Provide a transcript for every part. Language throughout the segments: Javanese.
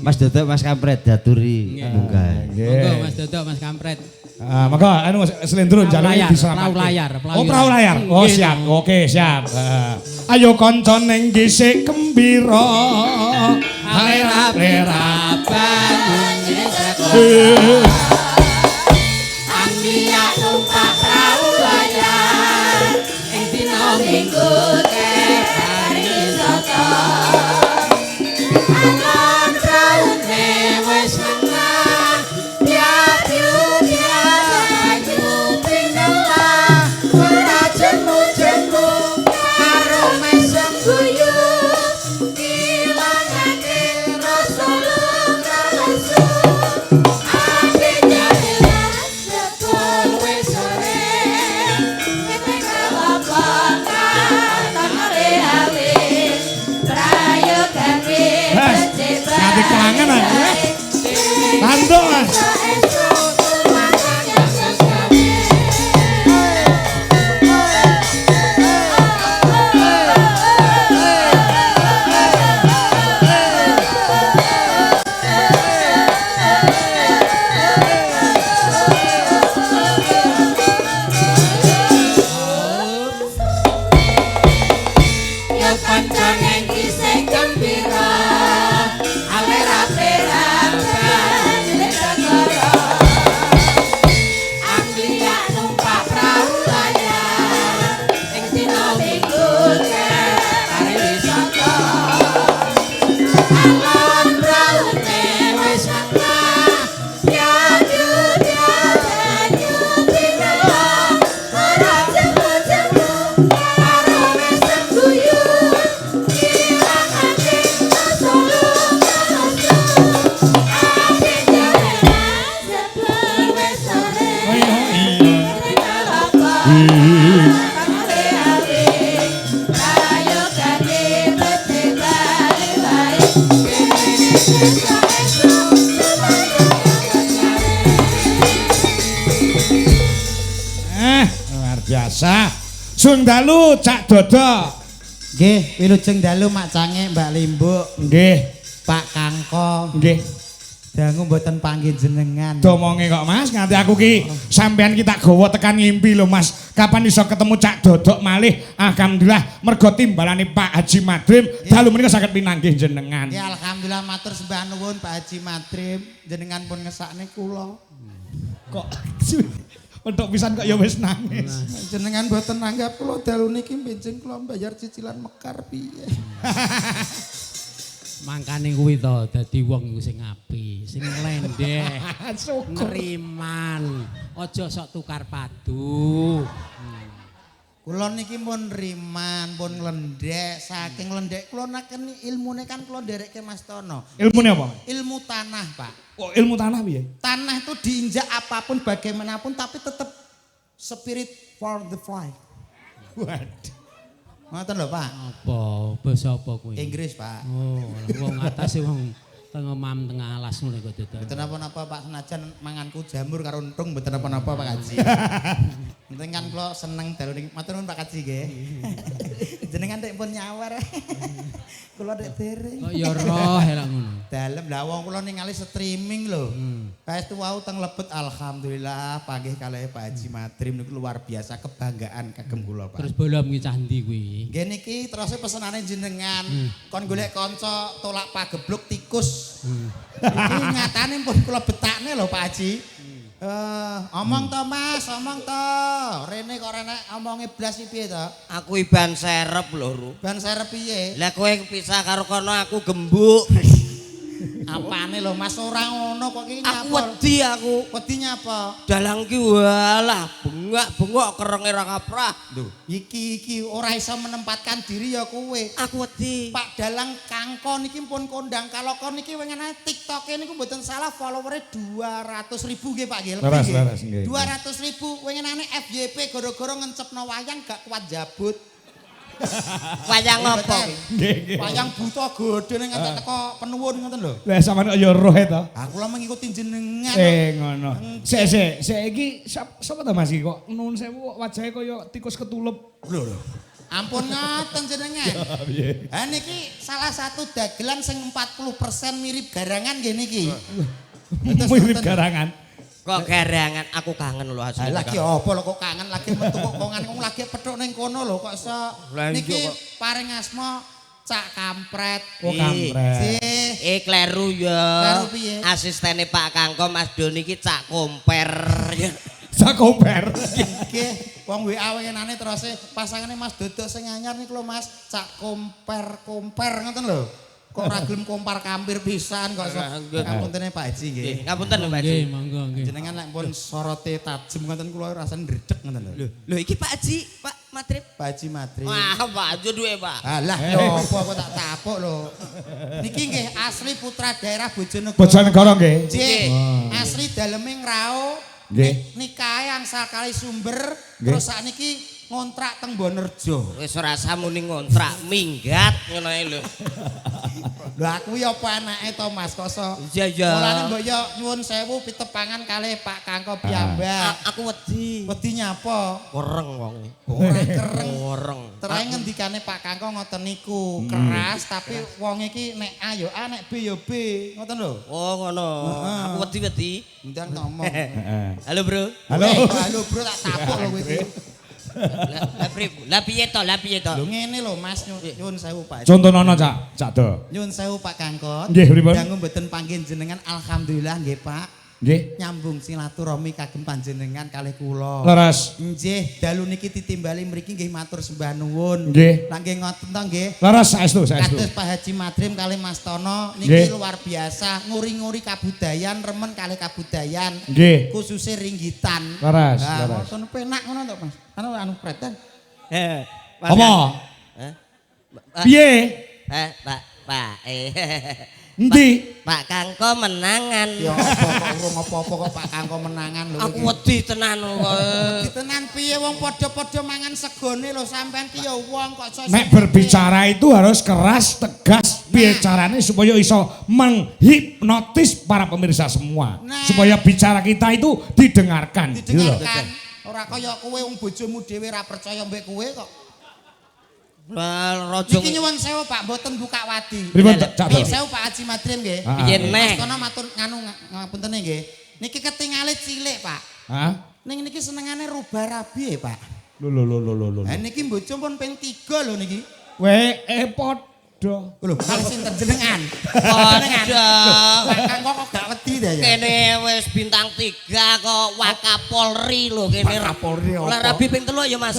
Mas Dodok, Mas Kampret daturi munggah. Monggo Mas Dodok, Mas Kampret. Ah, monggo anu slendro Perahu jaluk layar, diselamatke. perahu layar, perahu Oh, perahu layar. Oh, Nggih, siap. no. Oke, siap. Heeh. Ayo kanca ning dhisik gembira. Alera plera. Anglia numpak perahu layar ing dina Minggu pariwisata. Angon praune wis nengah, tiap banyu pingelah, ora jemu-jemu karo mesem guyu, ngilangake rasa luka lesu. Ate jalan jebul wis sore, ngene kelapa tanare alis, prayogane Mas, nganti kangen aku, eh. Tanduk, Mas. Ya kanca neng isih gembira, alera-lera banjir segara. Anglia numpak perahu layar ing dina Minggu pariwisata. Alon praune wis mengah, ya ya banyu pinela, ora jemu-jemu karo mesem guyu, ngilangake rasa luka lesu. Ate jalan jebul wis sore, Oh, iya, iya. Eh, luar biasa. Sung dalu Cak Dodok. Nggih, wilujeng dalu Mak Cange, Mbak Limbuk, Nggih, Pak Kangko. nggih. Dangu mboten panggih jenengan. Domonge kok Mas, nganti aku ki sampean ki tak gawa tekan ngimpi lho Mas. Kapan iso ketemu Cak Dodok malih? Alhamdulillah mergo timbalane Pak Haji Madrim dalu menika saged pinanggih jenengan. Ya alhamdulillah matur sembah nuwun Pak Haji Madrim, jenengan pun ngesakne kula. Kok Untuk pisan kok ya wis nangis. Jenengan mboten nanggap kula dalu niki benjing kula bayar cicilan mekar piye. Mangkane kuwi to dadi wong iku sing apik, sing nglendeh, ngriman, aja sok tukar padu. Kula niki pun riman, pun nglendhek, saking nglendhek kula nakeni ilmune kan kula nderekke Mas Tono. Ilmune apa? Ilmu tanah, Pak. Kok ilmu tanah piye? Tanah itu diinjak apapun bagaimanapun tapi tetap spirit for the fly. Waduh. Ngoten lho, Pak. Apa basa apa kuwi? Inggris, Pak. Oh, wong atas e wong tengah mam tengah alas ngono kok dodol. Mboten napa-napa Pak, senajan manganku jamur karo entung mboten napa-napa Pak Haji. Penting kan kula seneng dalu niki. Matur nuwun Pak Haji nggih. Jenengan tek pun nyawer. Kula tek dereng. Kok ya roh elak ngono. Dalem lah wong kula ningali streaming lho. Kaestu wau teng lebet alhamdulillah panggih kalih Pak Haji Madrim niku luar biasa kebanggaan kagem kula Pak. Terus bolom ki cah ndi kuwi? Nggih niki terus pesenane jenengan kon golek kanca tolak pagebluk tikus. Iki nyatane pun kula betakne lho Pak Haji. Omong to Mas, omong to. Rene kok rene omonge blas iki piye to? Aku iban serep lho, Ru. Ban serep piye? Lah kowe kepisah karo kono aku gembuk. Apane lho Mas ora ngono kok iki Aku nyapa? wedi aku. Wedi nyapa? Dalang ki walah bengak-bengok kerenge ra kaprah. Lho, iki iki ora iso menempatkan diri ya kowe. Aku wedi. Pak Dalang Kangko niki pun kondang kaloko niki wengene TikToke niku mboten salah followere 200.000 nggih Pak nggih lebih. Leres, leres, nggih. 200.000 wengenane FYP gara-gara ngencepno wayang gak kuat jabut. Wayang apa? Nggih, nggih. Wayang buta godhone nganti teko penuwun ngoten lho. Lah sampean kok ya roh e to. Aku lah mengikuti jenengan. Eh ngono. Sik sik, sik iki sapa to Mas iki kok nuwun sewu kok wajahe kaya tikus ketulup. Lho lho. Ampun ngoten jenengan. Piye? Ha niki salah satu dagelan sing 40% mirip garangan nggih niki. Mirip garangan. Kok garangan aku kangen lho asli. Ha lagi apa lho kok kangen lagi metu kok kongan wong lagi petuk ning kono lho kok iso. Niki paring asma Cak Kampret. Oh kampret. Eh kleru ya. Kleru piye? Asistene Pak Kangko Mas Doni iki Cak Komper. Cak Komper. Nggih, wong WA winginane terus pasangane Mas Dodok sing anyar niku lho Mas, Cak Komper-komper ngoten lho. Kok ora gelem kompar kampir pisan kok iso. Ngapuntene Pak Haji nggih. Ngapunten lho Pak Haji. Nggih, monggo nggih. Jenengan lek pun sorote tajem ngoten kula rasane ndredeg ngoten lho. Lho iki Pak Haji, Pak Madrip. Pak Haji Madrip. Wah, Pak Haji duwe, Pak. Alah, lho apa aku tak tapuk lho. Niki nggih asli putra daerah Bojonegoro. Bojonegoro nggih. Nggih. Asli daleme Ngrao. Nggih. Nikahe angsal kali sumber terus sakniki ngontrak teng Bonerjo. Wis ora samuni ngontrak, minggat ngono ae lho. Lho aku ya apa anake to Mas kok iso. Iya iya. Mulane mbok yo nyuwun sewu pitepangan kalih Pak Kangko piyambak. Aku wedi. Wedi nyapa? Kereng wonge. Ora kereng. Kereng. Terae ngendikane Pak Kangko ngoten niku, keras tapi wong iki nek A yo A nek B yo B, ngoten lho. Oh ngono. Aku wedi-wedi. Ndang tak omong. Halo, Bro. Halo. Halo Bro tak tapuk lho kowe iki. Lah piye to? Lah piye to? Lho ngene lho Mas, nyuwun sewu Pak. Contonono Cak, Cak Do. Nyuwun sewu Pak Kangko. Nggih, pripun? Dangu mboten panggih jenengan alhamdulillah nggih Pak. Nggih. Nyambung silaturahmi kagem panjenengan kalih kula. Leres. Nggih, dalu niki titimbali mriki nggih matur sembah nuwun. Nggih. Lah nggih ngoten to nggih. Leres saestu, saestu. Kados Pak Haji Madrim kalih Mas Tono niki luar biasa nguri-nguri kabudayan, remen kalih kabudayan. Nggih. Khususnya ringgitan. Leres, leres. Ngoten penak ngono to Mas. Anu anu pretan. Heeh. Apa? Hah? Piye? Pak, Pak. Endi? Pak Kangko menangan. Ya apa kok urung apa-apa kok Pak Kangko menangan lho. Aku wedi tenan kok. Wedi tenan piye wong padha-padha mangan segone lho sampean ki ya wong kok iso. Nek berbicara itu harus keras, tegas, piye carane supaya iso menghipnotis para pemirsa semua. Nah. Supaya bicara kita itu didengarkan. Gitu loh. Didengarkan. Ora kaya kowe wong bojomu dhewe ra percaya mbek kowe kok. Lah raja Niki nyuwun sewu Pak, mboten buka wadi. Pripun Cak Do? Nyuwun sewu Pak Haji Madrim nggih. Piye neh? Mas kono matur nganu ngapuntene nggih. Niki ketingale cilik, Pak. Hah? Ning niki senengane rubah rabi ya, Pak. Lho lho lho lho lho. Lah niki bojo pun ping 3 lho niki. Weh, padha. Lho, kalih sinten jenengan? Padha. Pak Kangko kok gak wedi ta ya? Kene wis bintang 3 kok Wakapolri lho kene. Wakapolri apa? Lah rabi ping 3 ya Mas.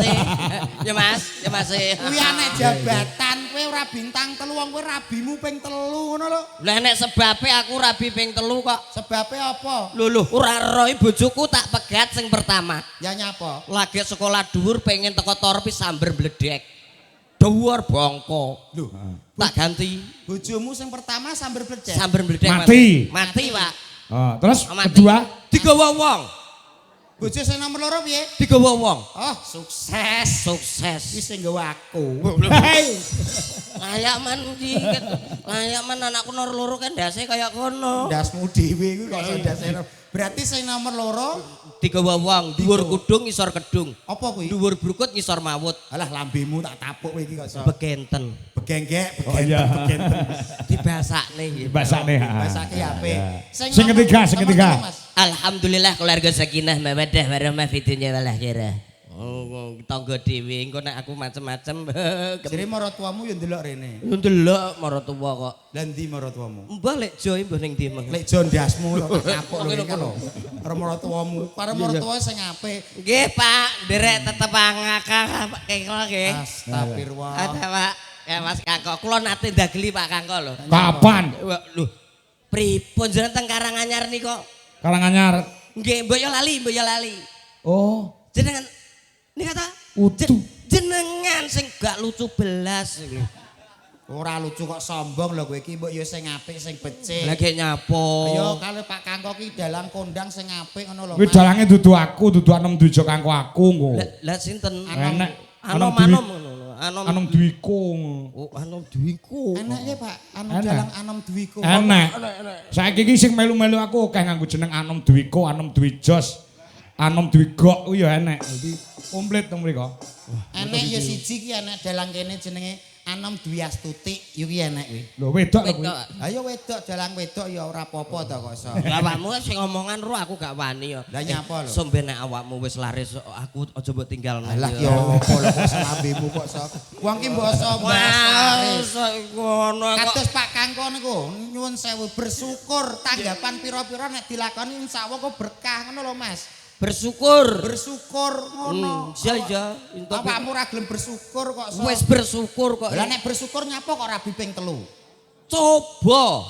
Ya Mas, ya Mas. Kuwi anek jabatan, kowe ora bintang 3 wong kowe rabimu ping 3 ngono lho. Lah nek sebabe aku rabi ping 3 kok. Sebabe apa? Lho lho, ora roh bojoku tak pegat sing pertama. Ya nyapa? Lagi sekolah dhuwur pengen teko torpi samber bledek. Dhuwur bongko. Lho, tak ganti bojomu sing pertama samber bledek. samber bledek. Mati. Mati, Pak. Oh, terus Mati. kedua Digawa wong. Bojo sing nomor loro piye? Digawa wong. Oh, sukses. Sukses. Wis sing nggawa aku. Hei. Layak men iki. Layak men anakku nomor loro kan ndase kaya kono. Ndasmu dhewe kuwi kok iso ndase. Berarti sing nomor loro Digawa wong, dhuwur kudung ngisor kedung. apa kuwi? Dhuwur brukut ngisor mawut. Alah lambemu tak tapuk kowe iki kok iso. Begenten. Begenggek, Oh, iya. begenten, begenten. Dibasakne iki. Dibasakne. Dibasake apik. Sing ketiga, sing ketiga. Alhamdulillah keluarga sakinah mawaddah warahmah fid dunya wal akhirah. Oh, tangga dhewe engko nek aku macem-macem. Jere maratuamu yo ndelok rene. Ndelok maratuwa kok. Lah ndi maratuamu? Mbah lek joe mbah ning ndi meng. Lek jo ndasmu tak tapuk lho iki lho. Karo maratuamu, karo maratua sing apik. Nggih, Pak, nderek tetep angakah Pak Kengko nggih. Astagfirullah. Ada Pak. Ya Mas Kangko, kula nate ndageli Pak Kangko lho. Kapan? Lho, pripun jenengan teng Karanganyar nika? Karanganyar. Nggih, mbok yo lali, mbok yo lali. Oh, Jenengan nika ta? Utuh. Jenengan sing gak lucu belas iki. Ora lucu kok sombong lho kowe iki, mbok yo sing apik sing becik. Lah gek nyapo? Ayo kalau Pak Kangko ki dalang kondang sing apik ngono lho. Kuwi dalange dudu aku, dudu Anom Dwijo Kangko aku engko. Lah sinten? Enek. Anom anom ngono lho. Anom Anom Dwiko. Oh, Anom Dwiko. Enak ya Pak, Anom Enak. dalang Anom Dwiko. Enek. Saiki iki sing melu-melu aku akeh nganggo jeneng Anom Dwiko, Anom Dwijos. Anom Dwi Gok kuwi ya enek. Dadi komplit teng mriko. Enek ya siji ki enek dalang kene jenenge Anom Dwi Astuti, yo ki enek kuwi. Lho wedok lho kuwi. Wedok. Ayo wedok dalang wedok ya ora apa-apa to kok iso. Lah awakmu sing ngomongan ro aku gak wani ya. Lah nyapa lho? Sombe nek awakmu wis laris aku aja mbok tinggalno. Alah ki apa lho kok selambemu kok iso. Wong ki mbok iso bahas laris. Wah, ngono kok. Kados Pak Kangko niku nyuwun sewu bersyukur tanggapan pira-pira nek dilakoni insyaallah kok berkah ngono lho Mas. Bersyukur. Bersyukur ngono. Iya iya, entuk. Awakmu ora gelem bersyukur kok iso. Wis bersyukur kok. Lah nek bersyukur nyapa kok rabi ping 3? Coba.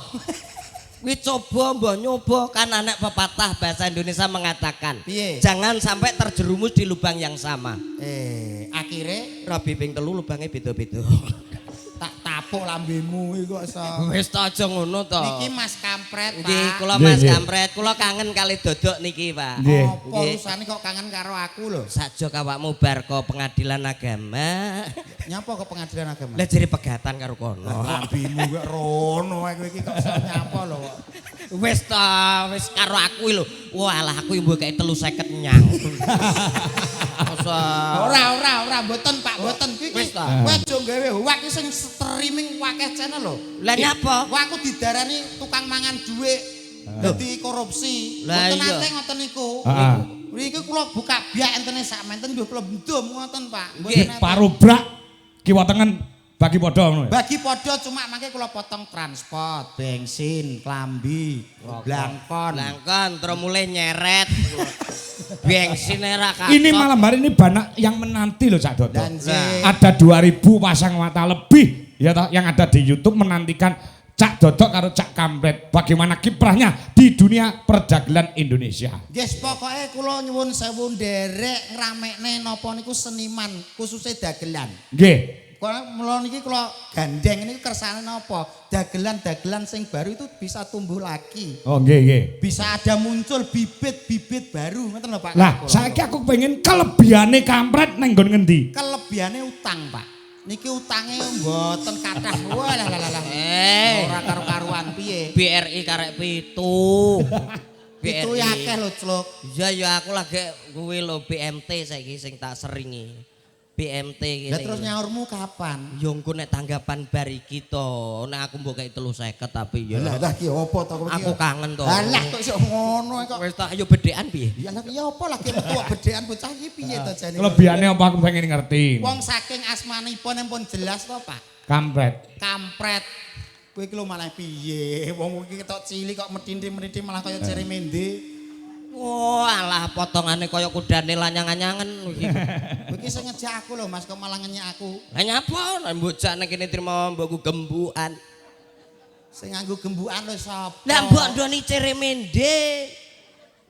Kuwi coba mbah nyoba kan anak pepatah bahasa Indonesia mengatakan Piye? jangan sampai terjerumus di lubang yang sama. Akhire Rabi ping 3 lubange beda-beda. tak tapuk lambemu iku kok iso. Wis ta aja ngono to. Niki Mas Kampret, Pak. Nggih, kula Nggih, Mas nggih. Kampret, kula kangen kali dodok niki, Pak. Nggih. Apa Nggih. urusane kok kangen karo aku lho? Sajok awakmu bar ke pengadilan agama. Nyapa ke pengadilan agama? Lah jere pegatan karo kono. Lambemu kok rono aku iki kok iso nyapa lho kok. Wis ta, wis karo aku lho. Walah aku mbok kei 350 nyang. Masa Ora ora ora mboten Pak, mboten kuwi Wis iki. ta. Kowe aja gawe hoak iki sing streaming akeh channel lho. Lah nyapa? Wah aku didarani tukang mangan dhuwit. Dadi korupsi. Lah Mboten iya. nate ngoten niku. Heeh. Niki kula buka biak entene sak menten nggih kula ndum ngoten Pak. Mboten Nggih. nate. Parubrak kiwa tengen bagi padha ngono ya. Bagi padha cuma mangke kula potong transport, bensin, klambi, blangkon. Blangkon terus mulai nyeret. Bensin ora katok. Ini malam hari ini banyak yang menanti loh Cak Dodok. Dan sing Ada 2000 pasang mata lebih ya toh, yang ada di YouTube menantikan Cak Dodok karo Cak Kampret bagaimana kiprahnya di dunia perdagelan Indonesia. Nggih, pokoke kula nyuwun sewu nderek ngramekne napa niku seniman, khususnya dagelan. Nggih. Kula mula niki kula gandeng niku kersane napa? Dagelan-dagelan sing baru itu bisa tumbuh lagi. Oh nggih nggih. Bisa ada muncul bibit-bibit baru, ngoten lho Pak. Lah, Kula. saiki aku pengen kelebihane Kampret nang nggon ngendi? kelebihane utang, Pak. Niki utange mboten kathah. Wah lah lah lah, lah. Eh. Ora karo-karuan piye? BRI karek 7. Pitu ya akeh lho, Cluk. Iya ya aku lagi kuwi lho BMT saiki sing tak seringi. BMT kene. Lah terus nyaurmu kapan? Yo engko nek tanggapan bar iki to, nek aku mbok kei 350 tapi ya. Lah lah ki opo to kowe iki? Aku kangen to. Lah kok iso ngono kok. Wis tak ayo bedhekan piye? Ya lah ya apa lagi metu kok bedhekan bocah iki piye to jane? Kelebihane apa aku pengen ngerti. Wong saking asmanipun pun jelas to, Pak. Kampret. Kampret. Kowe iki lho malah piye? Wong iki ketok cilik kok medhindi-medhindi malah kaya ceremende. Wah, alah potongane kaya kudane lanyang-anyangan iki. Kowe iki sing ngejak aku lho Mas, kok malah ngenyek aku. Lah nyapa nek mbok jak nang kene trimo mbokku gembukan. Sing nganggo gembukan lho sapa? Lah mbok ndoni ceremende.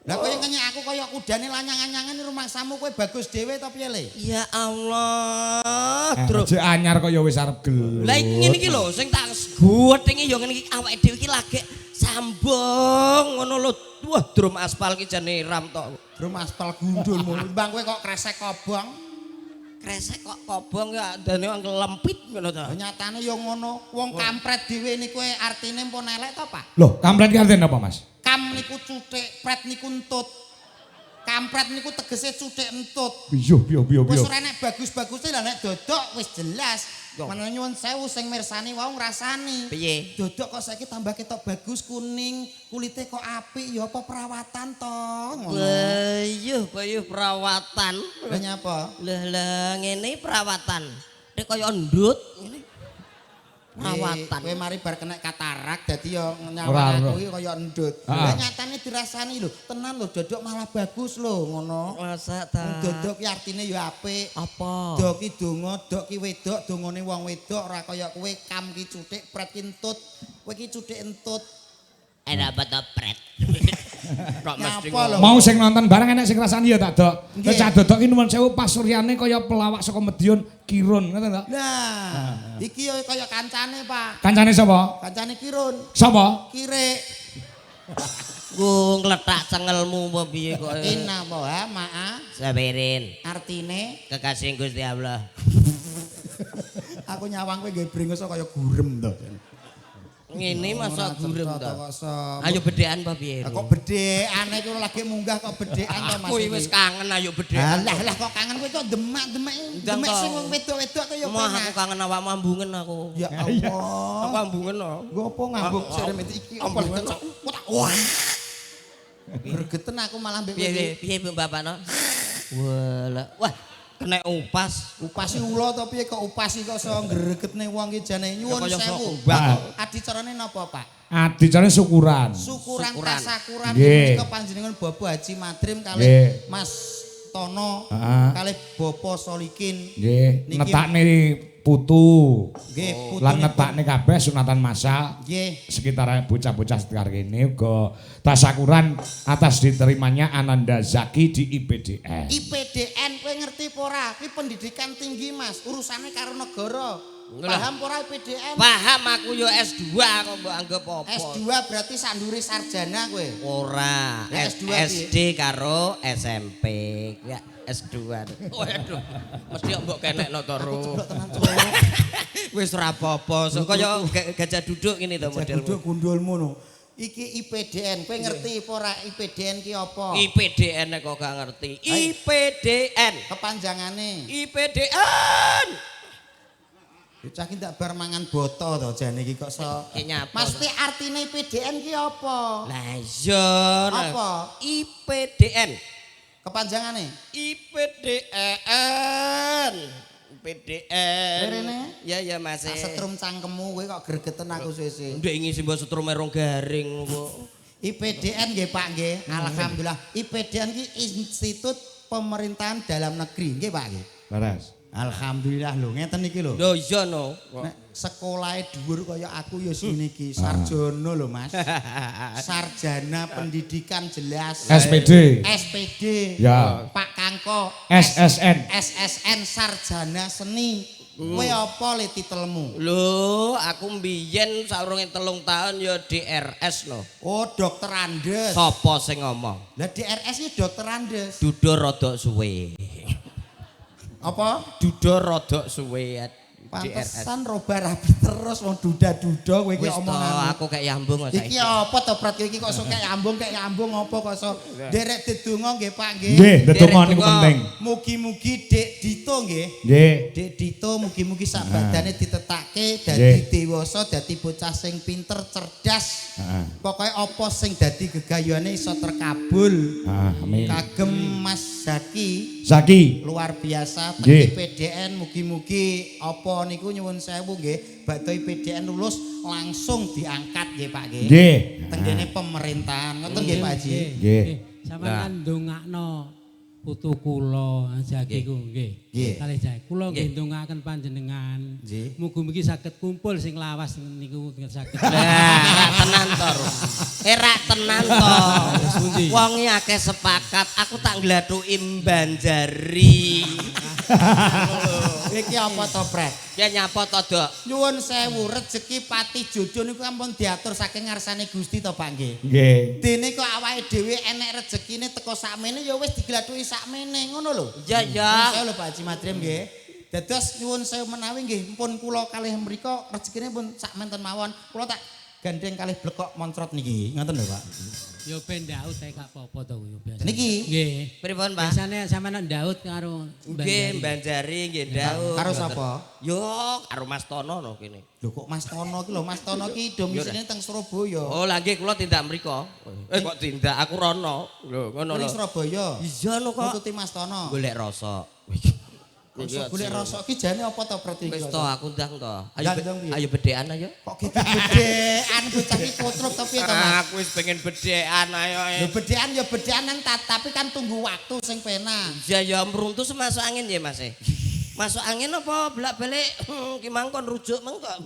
Lah kowe ngenyek aku kaya kudane lanyang-anyangan rumangsamu kowe bagus dhewe to piye le? Ya Allah, Tru. Jek anyar kaya wis arep gelut. Lah iki ngene iki lho, sing tak guwethinge ya ngene iki awake dhewe iki lagi sambung ngono lho. Wah, drum aspal ki jane ram tok. Drum aspal gundul ngono. Bang kowe kok kresek kobong. Kresek kok kobong ya dane wong lempit ngono to. Lah nyatane ya ngono. Wong kampret dhewe niku artine pun elek to, Pak? Loh, kampret ki artine apa, Mas? Kam niku cuthik, pret niku entut. Kampret niku tegese cuthik entut. Biyo biyo biyo Wis biyo. ora nek bagus-baguse lah nek dodok wis jelas. Menawa nyuwun sewu sing mirsani wau ngrasani. Piye? Dodok kok saiki tambah ketok bagus kuning, kulite kok apik ya apa perawatan to ngono. Bayuh, bayuh perawatan. Lah nyapa? Lah lah ngene perawatan. Nek kaya ndut ngene. Perawatan. Kowe mari bar kena katarak dadi ya Ora, nyawang ora. aku iki kaya endut. Ah. Lah nyatane dirasani lho, tenan lho dodok malah bagus lho ngono. Masa Wong ta? Dodok ki artine ya apik. Apa? Dok ki donga, dok ki wedok, dongane wong wedok ora kaya kowe kam ki cuthik, pret ki entut. Kowe ki cuthik entut. Enak apa to pret? Kok mesti Nyapa lho? Mau sing nonton bareng enek sing ngrasani ya tak dok. Nggih. Lah Cak Dodok ki nuwun sewu pasuryane kaya pelawak saka Medion Kirun ngoten to. Lah, iki ya kaya kancane, Pak. Kancane sapa? Kancane Kirun, Sapa? Kirek. Ku ngletak cengelmu apa piye kok. Inna wa ma'a Sabirin artine kekasih Gusti Allah. aku nyawang kowe nggawe brengos kaya gurem to. Ngene masa Ora gurem cetha to. kok iso. Ayo bedhekan apa piye? Lah kok bedhekan iku lagi munggah kok bedhekan to Mas. Aku wis kangen ayo bedhekan. Alah lah kok kangen kowe kok demak-demak Ndang demek to. sing wong wedok-wedok kok ya Wah, aku penak. kangen awakmu ambungen aku. Ya Allah. Aku ambungen no. Nggo apa ngambung serem iki apa Ambungen. Wah. Gregeten aku malah mbek Piye kowe piye iki. piye Bu Bapak no? Wah, wah kena upas. Upasi ula to piye kok upasi kok iso ngregetne wong iki jane nyuwun Kaya sok sewu. ombak. Adicarane napa, Pak? Adicarane syukuran. Syukuran Syukuran. tasakuran Nggih. menika panjenengan Bapak Haji Madrim kalih Nggih. Mas Tono Heeh. kalih Bapak Solikin. Nggih, Niki- netakne putu. Nggih, Lan putune netakne kabeh sunatan massal. Nggih. Sekitar bocah-bocah sekitar kene uga tasakuran atas diterimanya Ananda Zaki di IPDN. IPDN kowe ngerti apa ora? Kuwi pendidikan tinggi, Mas. Urusane karo negara. Lah. Paham apa ora IPDN? Paham aku yo S2 kok mbok anggap apa? S2 berarti sandure sarjana kowe. Ora, Ya, S2 piye? SD karo SMP. Ya S2. Waduh, mesti mbok kenekno to, Ru. Ceblok tenan cuk. Wis ora apa-apa. So, kaya gajah duduk ngene to modelmu. Duduk gundulmu no. Iki IPDN, kowe ngerti apa ora IPDN ki apa? IPDN kok gak ngerti. IPDN. Kepanjangane. IPDN. Bocah ki ndak bar mangan boto to jane iki kok so. Ki nyapa? Mesti artine IPDN ki apa? Lah iya. Nah. Apa? IPDN. Kepanjangane? IPDN. IPDN. Rene? Ya ya Mas. Tak setrum cangkemmu kowe kok gregeten aku suwe-suwe. Ndek ingin sing mbok setrume rong garing kok. IPDN nggih Pak nggih. Alhamdulillah. IPDN ki Institut Pemerintahan Dalam Negeri nggih Pak nggih. Leres. Alhamdulillah lho ngeten iki lho. Lho iya no. Nek sekolahe dhuwur kaya aku ya sing iki sarjana lho Mas. Sarjana pendidikan jelas. SPD. SPD. Ya. Pak Kangko SSN. SSN sarjana seni. Kowe apa le titelmu? Lho, aku mbiyen saurunge 3 tahun ya DRS no. Oh, dokter Andes. Sopo sing ngomong? Lah DRS iki dokter Andes. Dudo rodok suwe. Apa? Dudo rodok suwe ya, DRS. Pantesan roba rabi terus wong duda-duda kowe iki Wis to, omonganmu. aku kayak yambung kok Iki saiki. apa to Prat iki kok sok kayak ambung kayak ambung apa kok sok derek dedonga nggih Pak nggih. Nggih, ndedonga Derek niku donga. penting. Mugi-mugi Dek Dito nggih. Nggih. Dek Dito mugi-mugi sak badane ditetake dadi Nggih. dewasa, dadi bocah sing pinter, cerdas. Heeh. Pokoke apa sing dadi gegayane iso terkabul. Ah, amin. Kagem Mas Zaki Zaki. luar biasa teng Nggih. IPDN mugi-mugi apa niku nyuwun sewu nggih bakdo IPDN lulus langsung diangkat nggih Pak nggih. Nggih. Teng kene pemerintahan ngoten nggih Pak Haji. Nggih. Sampeyan ndongakno putu kula Zaki ku nggih. Nggih. Kalih Zaki kula nggih ndongaaken panjenengan. Nggih. Mugi-mugi saged kumpul sing lawas niku saged. Lah, rak tenan to. Ru. Eh rak tenan to. Pundi? Wonge akeh sepakat, aku tak nglathuki Banjari. Iki apa to, Pret? Ya nyapa to, Dok? Nyuwun sewu rejeki pati jodoh niku ampun diatur saking ngarsane Gusti to Pak nggih. Nggih. Dene kok awake dhewe enek rezekine teko sakmene ya wis diglathuki sakmene ngono lho. Ya ya. Nyuwun sewu lho Pak Haji Madrim nggih. Dados nyuwun sewu menawi nggih pun kula kalih mriku rezekine pun sak menten mawon. Kula tak gandeng kalih blekok moncrot niki. Ngoten lho Pak. Ya ben ndaut ae gak apa-apa to kuwi biasa. Niki. Nggih. Pripun, Pak? Biasane sampeyan ndaut karo Nggih, Banjari nggih Daud. Karo sapa? Yo, karo Mas Tono no kene. Lho kok Mas Tono ki lho, Mas Tono ki domisine teng Surabaya. Oh, lah nggih kula tindak mriko. Eh kok tindak aku rono. Lho, ngono Ning lho. Surabaya. Iya lho kok. Nututi Mas Tono. Golek rasa. Kok golek rasa ki jane apa to Pret iki? Wis to aku ndang to. Ayo Ndang piye? ayo bedhekan ayo. Kok gitu bedean bocah ki kotrok to piye to Mas? Aku wis pengen bedhekan ayo. Lho bedean ya bedeanan tapi kan tunggu waktu sing penak. Iya ya mruntus masuk angin ya Mas. e. Masuk angin apa bolak-balik ki mangkon rujuk meng kok.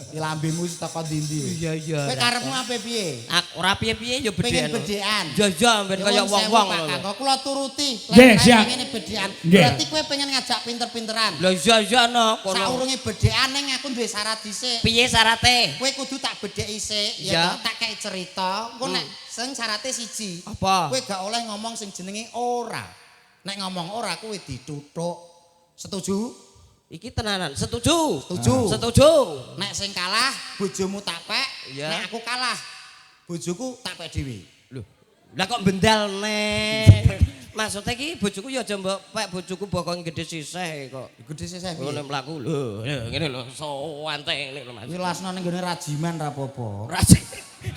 Ki lambemu wis teko ndi-ndi. Iya iya. Kowe karepmu ape piye? Aku ora piye-piye ya Pengen bedhekan. bedean. Iya iya ben kaya wong-wong Pak lho. Kangko kula turuti. Nggih, Lek siap. pengen bedean. Nggih. Berarti kowe pengen ngajak pinter-pinteran. Lho iya iya no kono. Saurunge bedean ning aku duwe syarat dhisik. Piye syarate? Kowe kudu tak bedheki sik, Iya. ya toh, tak kei cerita. Engko nek sing syarate siji. Apa? Kowe gak oleh ngomong sing jenenge ora. Nek ngomong ora kowe dituthuk. Setuju? Iki tenanan. Setuju. Setuju. Setuju. Nek sing kalah bojomu tak pek, nek aku kalah bojoku tak pek dhewe. Lho, lah kok bendal neh. Maksudnya iki bojoku ya aja mbok pek, bojoku bokong gede sisih kok. Gede sisih piye? Ngono mlaku lho, ngene lho, sawante ngene lho Mas. Wilasno ning gone Rajiman ra apa-apa.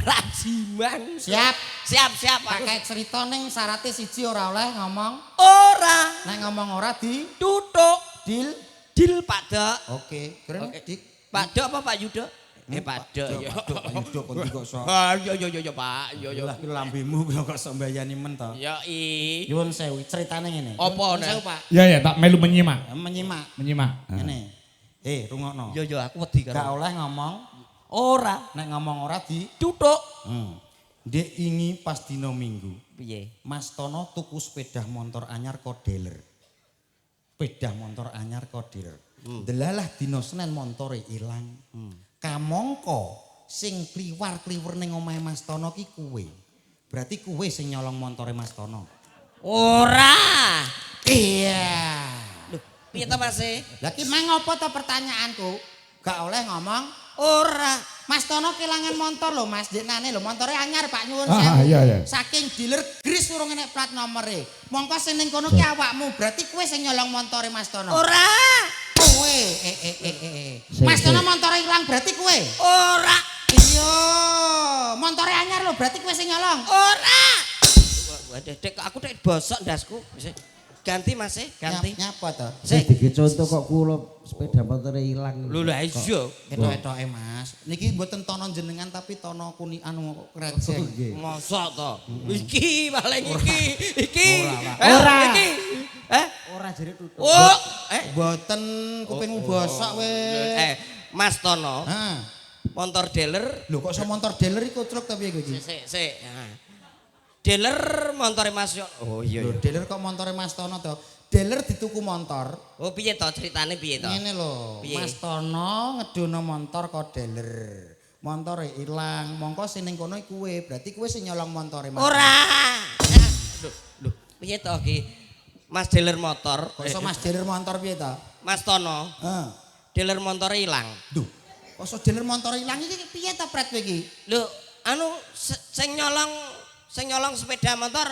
Rajiman. Siap. Siap, siap. Pakai cerita ning syaratnya siji ora oleh ngomong ora. Nek ngomong ora di tutuk. Deal. Deal Pak Dok. Oke, keren Dik. Pak Dok apa Pak Yudo? Pak Dok ya. Pak Dok, Pak Yudo kon kok sok. Ah iya iya iya Pak, iya iya. Lah ki lambemu kok sok mbayani men to. Ya i. Nyuwun sewu, ceritane ngene. Apa nek? Sewu Pak. Iya ya, tak melu menyimak. Menyimak. Menyimak. Ngene. Rungokno. Iya iya aku wedi karo. Gak oleh ngomong ora. Nek ngomong ora di tutuk. Ndek ingi pas dina Minggu. Piye? Mas Tono tuku sepeda motor anyar kok dealer. Sepeda motor anyar kok dealer. Delalah dina Senin montore ilang. Kamangka sing kliwar-kliwer ning omahe Mas Tono ki kuwe. Berarti kuwe sing nyolong montore Mas Tono. Ora. Iya. Lho, piye to Mas? Lah ki mang apa to pertanyaanku? Gak oleh ngomong ora. Mas Tono kelangan motor lho Mas, deknane lho montore anyar Pak nyuwun sewu. Iya, iya. Saking dealer gris urung enek plat nomere. Mongko sing ning kono ki awakmu, berarti kowe sing nyolong montore Mas Tono. Ora. Kowe. Mas Tono montore ilang berarti kowe. Ora. Iya, montore anyar lho berarti kowe sing nyolong. Ora. Waduh, Dek, aku tek bosok ndasku. Ganti Mas, ganti. Nyapa to? Sik dike contoh kok kula sepeda motore ilang. Lho lha iya. Ketok-etoke Mas. Niki mboten tono jenengan tapi tono kuni anu krejeng. Mosok to. Iki paling iki. Iki. Ora. Iki. Ora jere tutuk. Oh, mboten kupingmu bosok weh. Mas Tono. Heeh. Motor dealer. Lho kok iso motor dealer iku truk ta piye kowe iki? Sik, sik. Dealer montore Mas Yo. Oh iya iya. Dealer kok montore Mas Tono to? Dealer dituku motor. Oh piye to ceritane piye to? Ngene lho, Mas Tono ngedono motor kok dealer. Montore ilang, mongko sing ning kono kuwe, berarti kuwe sing nyolong montore Mas. Ora. Lho, lho, piye to iki? Mas dealer motor. Kok iso Mas dealer motor piye to? Mas Tono. Heeh. Dealer montore ilang. Duh, kok iso dealer montore ilang iki piye to pret kowe iki? Lho, anu sing nyolong sepeda motor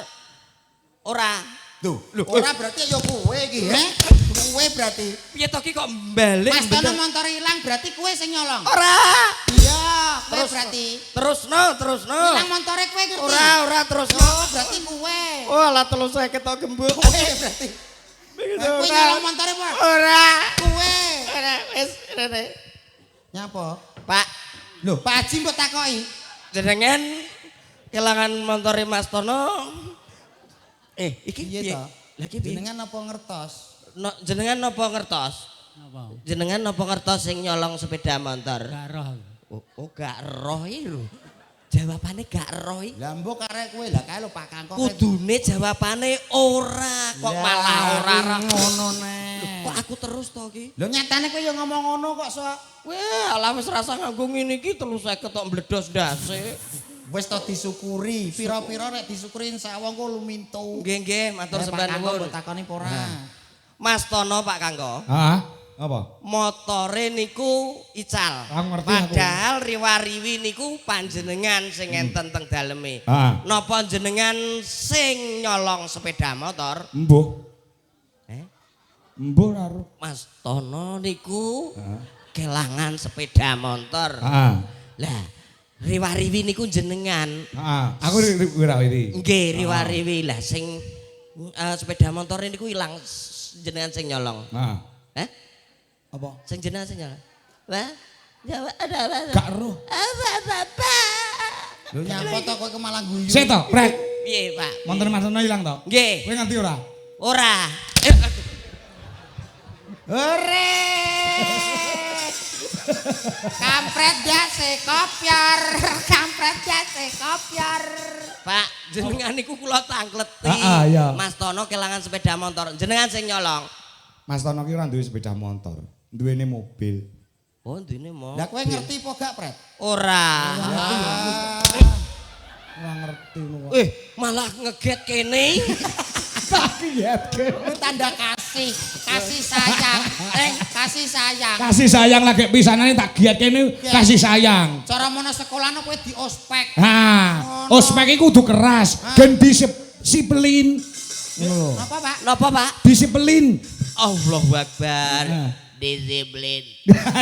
ora. Duh, ora berarti ya kowe iki, he? Kowe berarti. Piye to ki kok balik? Mas Tono montore ilang berarti kowe sing nyolong. Ora. Iya, kowe berarti. Terusno, terusno. Ilang montore kowe ngerti. Ora, ora terusno. Oh, berarti kowe. Oh, lah 350 tok gembuk. Kowe berarti. Kowe nyolong montore apa? Ora. Kowe. Ora, wis rene. Nyapa? Pak. Lho, Pak Haji mbok takoki. Jenengan kelangan montore Mas Tono. Iki piye to? Lah iki jenengan napa ngertos? No, jenengan napa ngertos? Napa? Jenengan napa ngertos sing nyolong sepeda motor? Gak roh. Oh, gak roh iki lho. Jawabane gak roh iki. Lah mbok karek kowe lah kae lho Pak Kangkong. Kudune jawabane ora kok malah ora ngono neh. Kok aku terus to iki? Lho nyatane kowe ya ngomong ngono kok sok. Weh, alah wis rasa nganggo ngene iki 350 tok mbledos ndase. Wis to disyukuri, pira-pira nek disyukuri insyaallah engko lumintu. Nggih nggih, matur sembah nuwun. Mbok takoni apa ora? Mas Tono Pak Kangko. Heeh. Apa? Motore niku ical. Aku ngerti aku. Padahal riwariwi niku panjenengan sing enten teng daleme. Heeh. Napa jenengan sing nyolong sepeda motor? Mbuh. Mbuh ora. Mas Tono niku kelangan sepeda motor. Heeh. Lah riwariwi niku jenengan. Heeh, aku riwariwi. Nggih, riwariwi. Lah sing sepeda motor niku ilang jenengan sing nyolong. Heeh. Hah? Apa? Sing jenengan sing nyolong. Wah, jawab ada apa? Gak roh. Apa? Lho nyapa to kowe malah guyu. Sik to, Prek. Piye, Pak? Montore Mas Tono ilang to? Nggih. Kowe ngerti ora? Ora. Hore. Kampret jase kopyor, kampret jase kopyor. Pak, jenengan niku kula tangkleti. Heeh, iya. Mas Tono kelangan sepeda motor. Jenengan sing nyolong. Mas Tono ki ora duwe sepeda motor, duwene mobil. Oh, duwene mobil. Lah kowe ngerti apa gak, Pret? Ora. Ora ngerti kok. Malah ngeget kene. Tak kiyatke. Kuwi tanda kasih, kasih sayang. Kasih sayang. Kasih sayang lagi pisanane tak giatke ini kasih sayang. Cara mono sekolah kowe di ospek. Ha, ospek iku kudu keras, gen disiplin. Ngono lho. Apa, Pak? Napa, Pak? Disiplin. Allahu Akbar. Disiplin.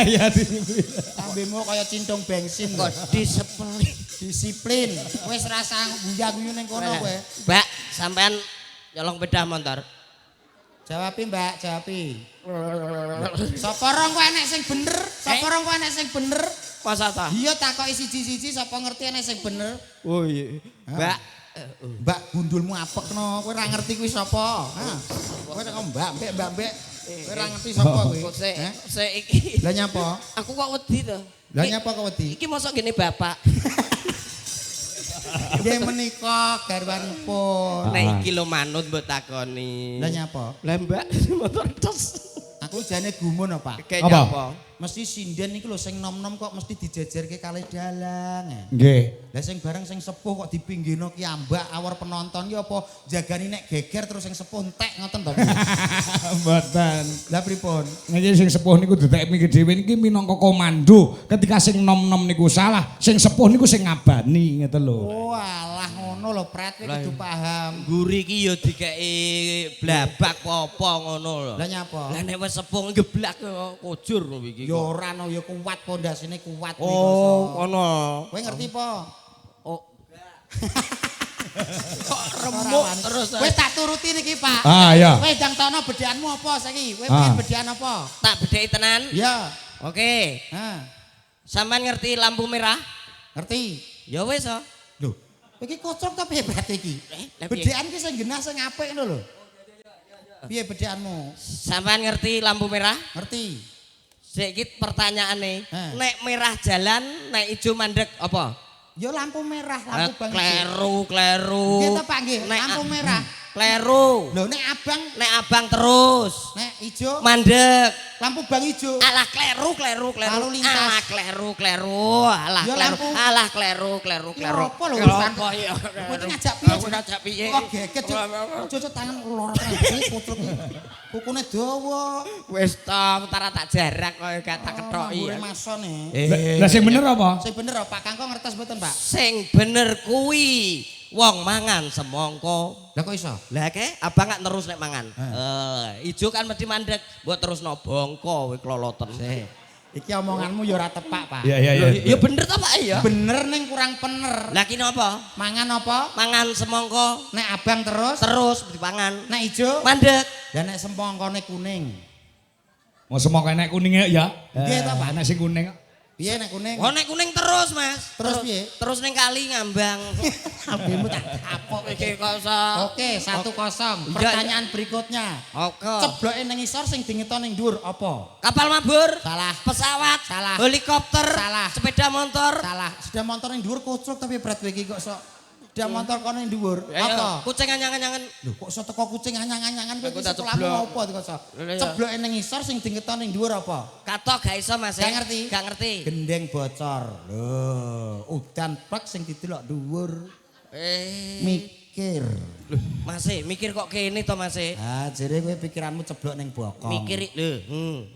Ya disiplin. Lambemu kaya cintung bensin. Kok disiplin? Disiplin. Wis rasa guya-guyu ning kono kowe. Mbak, sampean nyolong sepeda motor. Jawabi, Mbak, jawabi. Sapa rong kowe enek sing bener? Sapa rong kowe enek sing bener? Masa ta? Iya takoki siji-siji sapa ngerti enek sing bener. Oh iya. Mbak, Mbak gundulmu apekno, kowe ora ngerti kuwi sapa? Ha. Kowe nek mbak mbek mbak mbek kowe ora ngerti sapa kuwi. kok sik Heh? sik iki. Lah nyapa? Aku kok wedi to. Lah nyapa kok wedi? Iki mosok gini bapak. Nggih menika garwanipun. Nek iki lho manut mbok takoni. Lah nyapa? Lah Mbak, motor tos. Aku jane gumun apa? Kayak Apa? nyapa? Mesti sinden iku lho sing nom-nom kok mesti dijejerke kalih dalang. Nggih. Lah sing bareng sing sepuh kok dipinggihno ki ambak awor penonton ki apa jagani nek geger terus sing sepuh entek ngoten to. Mboten. Lah pripun? Niki sing sepuh niku didek mikir dhewe niki minangka komando. Ketika sing nom-nom niku salah, sing sepuh niku sing ngabani ngeten lho. Oh alah ngono lho Pret kowe kudu paham. Guri iki ya dikeki blabak apa ngono lho. Lah nyapa? Lah nek wis sepuh ngeblak kujur iki. Ya ora no ya kuat pondasine kuat kuwi Oh, ngono. Kowe ngerti po? Oh. Kok remuk terus. Wis tak turuti niki, Pak. Ah iya. Kowe ndang tono bedhekanmu apa saiki? Kowe Ah. pengen bedhekan apa? Tak bedheki tenan. Ya. Oke. Ha, Sampean ngerti lampu merah? ngerti. Ya wis oh. Lho, iki kocok ta piye berarti iki? Lah piye? Bedhekan ki sing genah sing apik ngono lho. Piye bedhekanmu? Sampean ngerti lampu merah? Ngerti. Sik iki pertanyaane. Eh. Nek merah jalan, nek ijo mandek apa? Ya lampu merah, lampu bang ijo. Kleru, kleru. Nggih ta Pak nggih, Nek lampu merah. Kleru. Lho nek abang, Nek abang terus nek ijo, mandek. lampu bang ijo. Alah kleru, kleru, kleru. Lalu lintas. Alah kleru, kleru. Alah Ya, kleru. lampu. Alah kleru, kleru, Ya kleru. apa lho Ya urusan? apa ya? Kowe iki ngajak piye? Aku ngajak piye? Kok geget, Cuk. Ojo tangan loro tenan kutruk. Kukune dawa. Wis ta, tara tak jarak kok gak tak kethoki. Mbure mason e. Lah sing bener apa? Sing bener Pak Kangko ngertos mboten, Pak? Sing bener kuwi wong mangan semangka. Lah kok iso? Lah ke abang gak terus nek mangan. Ijo kan mesti mandek, mbok terusno bongko kowe kloloten. Iki omonganmu ya ora tepak, Pak. Iya iya iya. Ya bener ta Pak ya? Bener ning kurang pener. Lah ki napa? Mangan apa? Mangan semangka Nek abang terus, terus dipangan. nek ijo, Mandek. lah nek sempongkone kuning. Mau semangka enek kuninge ya. Nggih ta, Pak? Enek sing kuning. Piye nek kuning? Oh nek kuning terus, Mas. Terus piye? Terus ning kali ngambang. Abemu tak kapok Iki kok iso. Oke, 1-0. Pertanyaan berikutnya. Oke. Cebloke ning isor sing dingeton ning dhuwur apa? Kapal mabur. Salah. Pesawat. Salah. Helikopter. Salah. Sepeda motor. Salah. Sudah motor ning dhuwur kocok tapi berat kowe iki kok sok. Sudah motor kono ning dhuwur. Ya, ya. Apa? Kucing anyang-anyangan. Lho kok iso teko kucing anyang-anyangan kowe Aku iki tak sekolahmu ceblok. apa kok iso? Lho, ya. Cebloke ning isor sing dingeton ning dhuwur apa? Katok gak iso, Mas. Gak ngerti. Gak ngerti. Gendeng bocor. Lho, udan plek sing didelok dhuwur. Mikir. Mas, mikir kok kene to, Mas? Ah, jere kowe pikiranmu ceblok ning bokong. Mikir lho,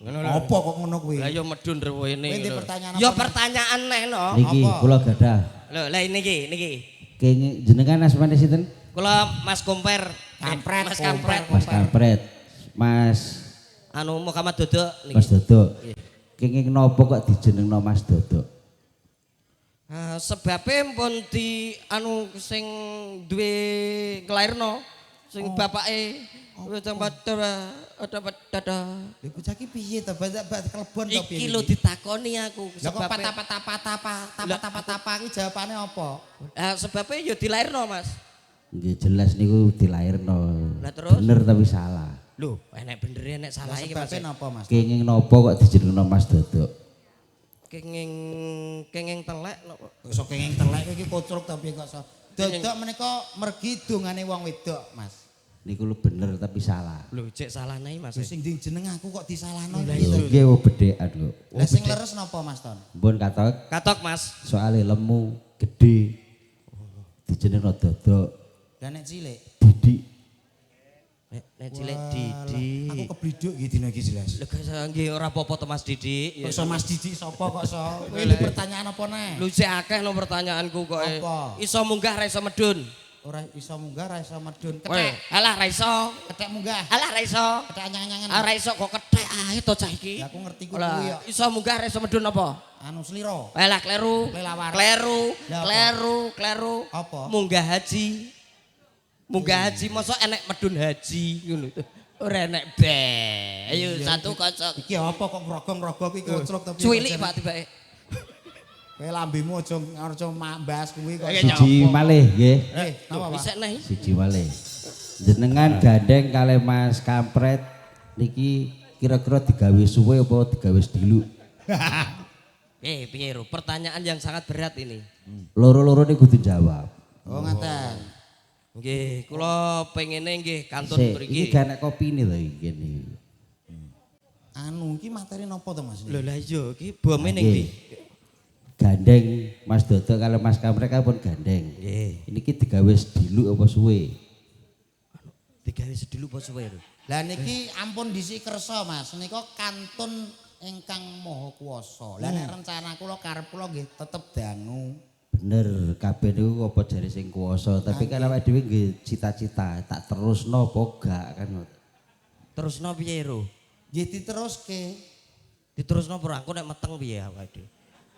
ngono lho. Apa kok ngono kuwi? Lah ya medun rewene. Kowe ndek lho. pertanyaan Ya apa? pertanyaan neh no. Niki Apa? kula gadah. Lho, lah niki niki. Kenging jenengan asmane sinten? Kula Mas Komper. Kampret, Mas Kampret. Mas Kampret. Mas Anu Muhammad Dodok niki. Mas Dodok. Kenging napa kok dijenengno Mas Dodok? Sebabe pun di anu sing duwe nglairno sing bapake ada ada. Lha bocah iki piye to? Bak kelebon to piye? Iki lho ditakoni aku Lah kok sebabe. patapa-tapa tapa-tapa iki jawabane apa? Sebabe ya dilairno, Mas. Nggih jelas niku dilairno. Lah terus? Bener tapi salah. Lho, enek bener enek salah iki Mas. Sebabe napa, Mas? Kenging napa kok dijenengno Mas Dodok? Kenging kenging telek napa? Kok iso kenging telek iki kocruk to piye kok iso? Dodok menika mergi dongane wong wedok, Mas. Niku lho bener tapi salah. Lho, cek salah nae Mas. Lho sing jeneng aku kok disalahno Lho piye to? nggih wong bedhekan kok. Lah sing leres napa, Mas Ton? Mbun katok Katok, Mas. soale lemu gede dijenengno Dodok. Lah nek cilik Didik. Nek cilik Didi. Aku kebliduk iki dina iki jelas. Lho nggih ora apa-apa to Mas Didi. Kok iso Mas Didi sapa kok iso? Kowe ini pertanyaan apa neh? Lho sik akeh no pertanyaanku kok. Apa? Iso munggah ra iso medun. Ora iso munggah, ora iso medun. Kowe, Kethek, alah ra iso. kethek munggah. Alah ra iso. Kethek anyang-anyangan. Ora iso kok kethek ae to cah iki. Ya aku ngerti kuwi Lah, ya. iso munggah ra iso medun apa? Anu slira. Alah kleru. Kelelawar. Kleru, Lah, apa? kleru, kleru. Apa? Munggah haji. Munggah haji mosok enek medun haji ngono. Ora enek be. Ayo 1-0. Iki apa kok ngrogong-ngrogong iki koclok tapi. Cuwilik Pak tibake. Kowe lambemu aja aja mbahas kuwi kok. Siji malih nggih. Eh, napa Pak? Isek neh. Siji malih. Jenengan gandeng kalih Mas Kampret niki kira-kira digawe suwe apa digawe sediluk? Piye Ro? Pertanyaan yang sangat berat ini. Loro-loro niku kudu jawab. Oh, ngaten. Nggih, kula pengene nggih kantun Sik, mriki. iki gak enek kopine to iki kene. Anu iki materi napa to Mas? Lho lah iya iki bome ning ndi? Gandeng Mas Dodo kalih Mas Kampret kan pun gandeng. Nggih. Niki digawe sediluk apa suwe? Digawe sediluk apa suwe lho? Lah niki ampun disik kersa Mas, nika kantun ingkang Maha Kuwasa. Lah nek rencana kula karep kula nggih tetep dangu. Bener, kabeh niku apa jare sing kuwasa, tapi kan awake dhewe nggih cita-cita tak terusno apa gak kan ngoten. Terusno piye Ro? Nggih diteruske. Diterusno apa ora? Engko nek meteng piye awake dhewe? Ya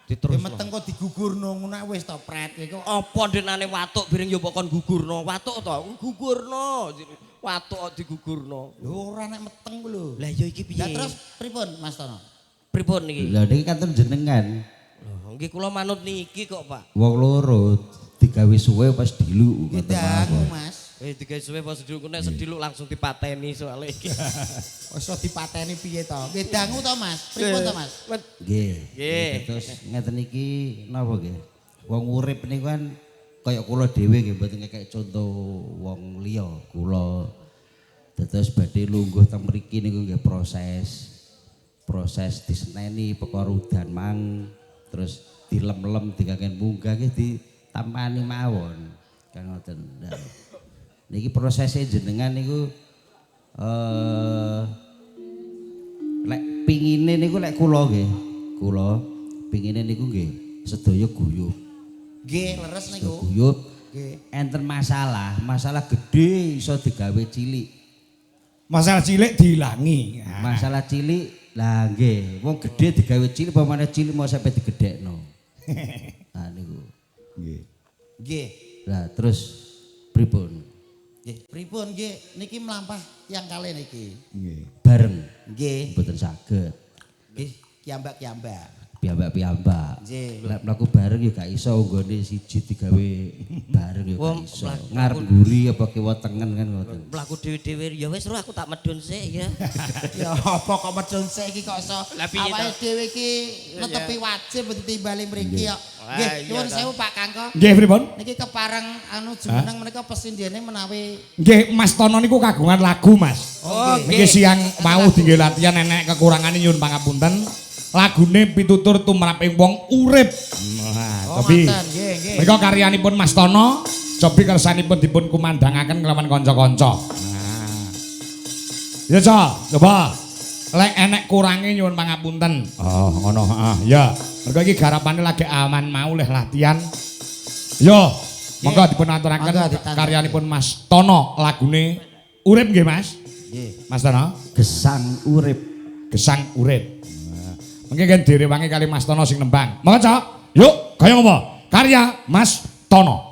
Diterusno. meteng kok digugurno ngono wis to pret kowe kok. Apa ndenane watuk biring yo mbok kon gugurno? Watuk to? Gugurno. Watuk kok digugurno. Lho ora nek meteng ku lho. Lah iya iki piye? Lah terus pripun Mas Tono? Pripun niki? Lah niki kantun jenengan Lho, nggih kula manut niki kok, Pak. wong loro digawe suwe pas diluk Nggih ngoten dangu mawon. Mas. Digawe suwe pas sediluk nek sediluk langsung dipateni soalnya iki. Iso dipateni piye to? Nggih dangu to Mas? Pripun to Mas? Nggih. Nggih. Terus ngeten iki napa nggih? Wong urip niku kan kaya kula dhewe nggih mboten ngekek contoh wong liya kula. Terus badhe lungguh teng mriki niku nggih proses. Proses diseneni perkara udan mang terus dilem-lem dikaken munggah nggih ditampani mawon. Kan ngoten. Nah, niki prosese jenengan niku lek pingine niku lek kula nggih, kula pingine niku nggih sedaya guyub. Nggih leres niku. Guyub. Nggih. Enten masalah, masalah gede iso digawe cilik. Masalah cilik diilangi. Nah. Masalah cilik lah nggih, wong gede digawe cilik apa maneh cilik mau sampai digedhekno. Nah niku. Nggih. Nggih. Lah terus pripun? Nggih, pripun nggih niki mlampah tiyang kalih niki. Nggih. Bareng Nggih. mboten saged. Nggih, kiambak-kiambak. Piyambak-piyambak. Nggih. Lek mlaku bareng ya gak iso nggone siji digawe bareng ya Wong gak iso. mlaku- Ngarep mburi apa kiwa tengen kan ngoten. Mlaku dhewe-dhewe ya wis ro aku tak medun sik ya. Ya apa kok medun sik iki kok iso Lah piye to? awake dhewe iki netepi wajib ditimbali mriki kok. Wah, Nggih, iya nyuwun to. sewu Pak Kangko. Nggih pripun? Niki kepareng anu jumeneng menika pesindhene menawi Nggih Mas Tono niku kagungan lagu Mas. Oh, Niki siang mau dinggo latihan enek kekurangane nyuwun pangapunten. Lagune pitutur tumraping wong urip. Nah, Oh, cobi. ngoten, nggih, nggih. Menika karyanipun Mas Tono, cobi kersanipun dipun kumandangaken kelawan kanca-kanca. Nah. Ya, Cok, coba. Lek enek kurange nyuwun pangapunten. Oh, ngono, heeh. Ya, mergo iki garapane lagi aman mau leh latihan. Yo, monggo dipun aturaken karyanipun Mas Tono lagune Urip nggih, Mas. Nggih. Mas Tono, Gesang urip. Gesang Urip. Mungkin kan direwangi kali Mas Tono sing nembang. Monggo, Cok. Yuk, kaya ngopo? Karya Mas Tono.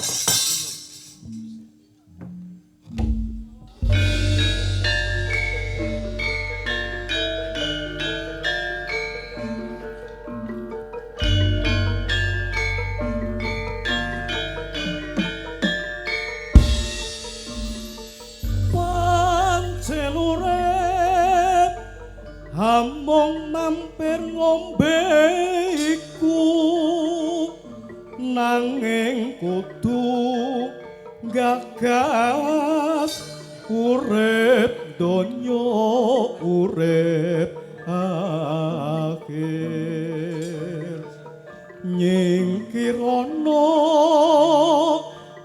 Pancen urip amung mampir ngombe iku nanging kudu gagas urip donya urip akhir nyingkirana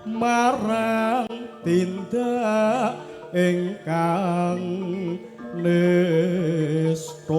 marang tindak ingkang nista.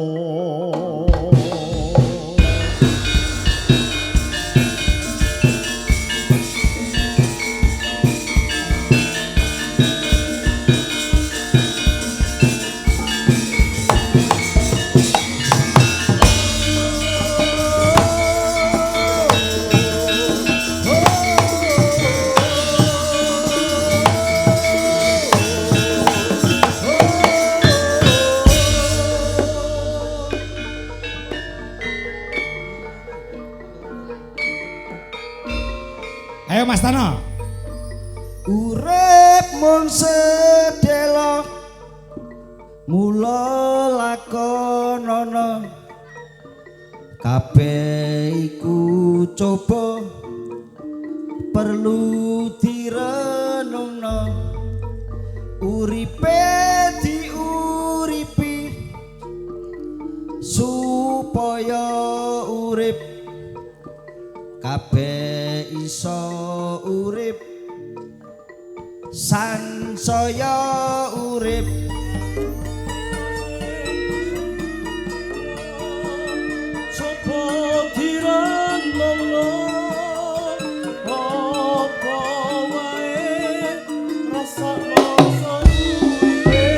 Ayo Mas Tono. Urip mung sedelo mula lakonono kabeh iku coba perlu direnungno uripe diuripi supaya urip kabeh iso urip sansaya urip. Coba direnungno apa wae rasakno sauripe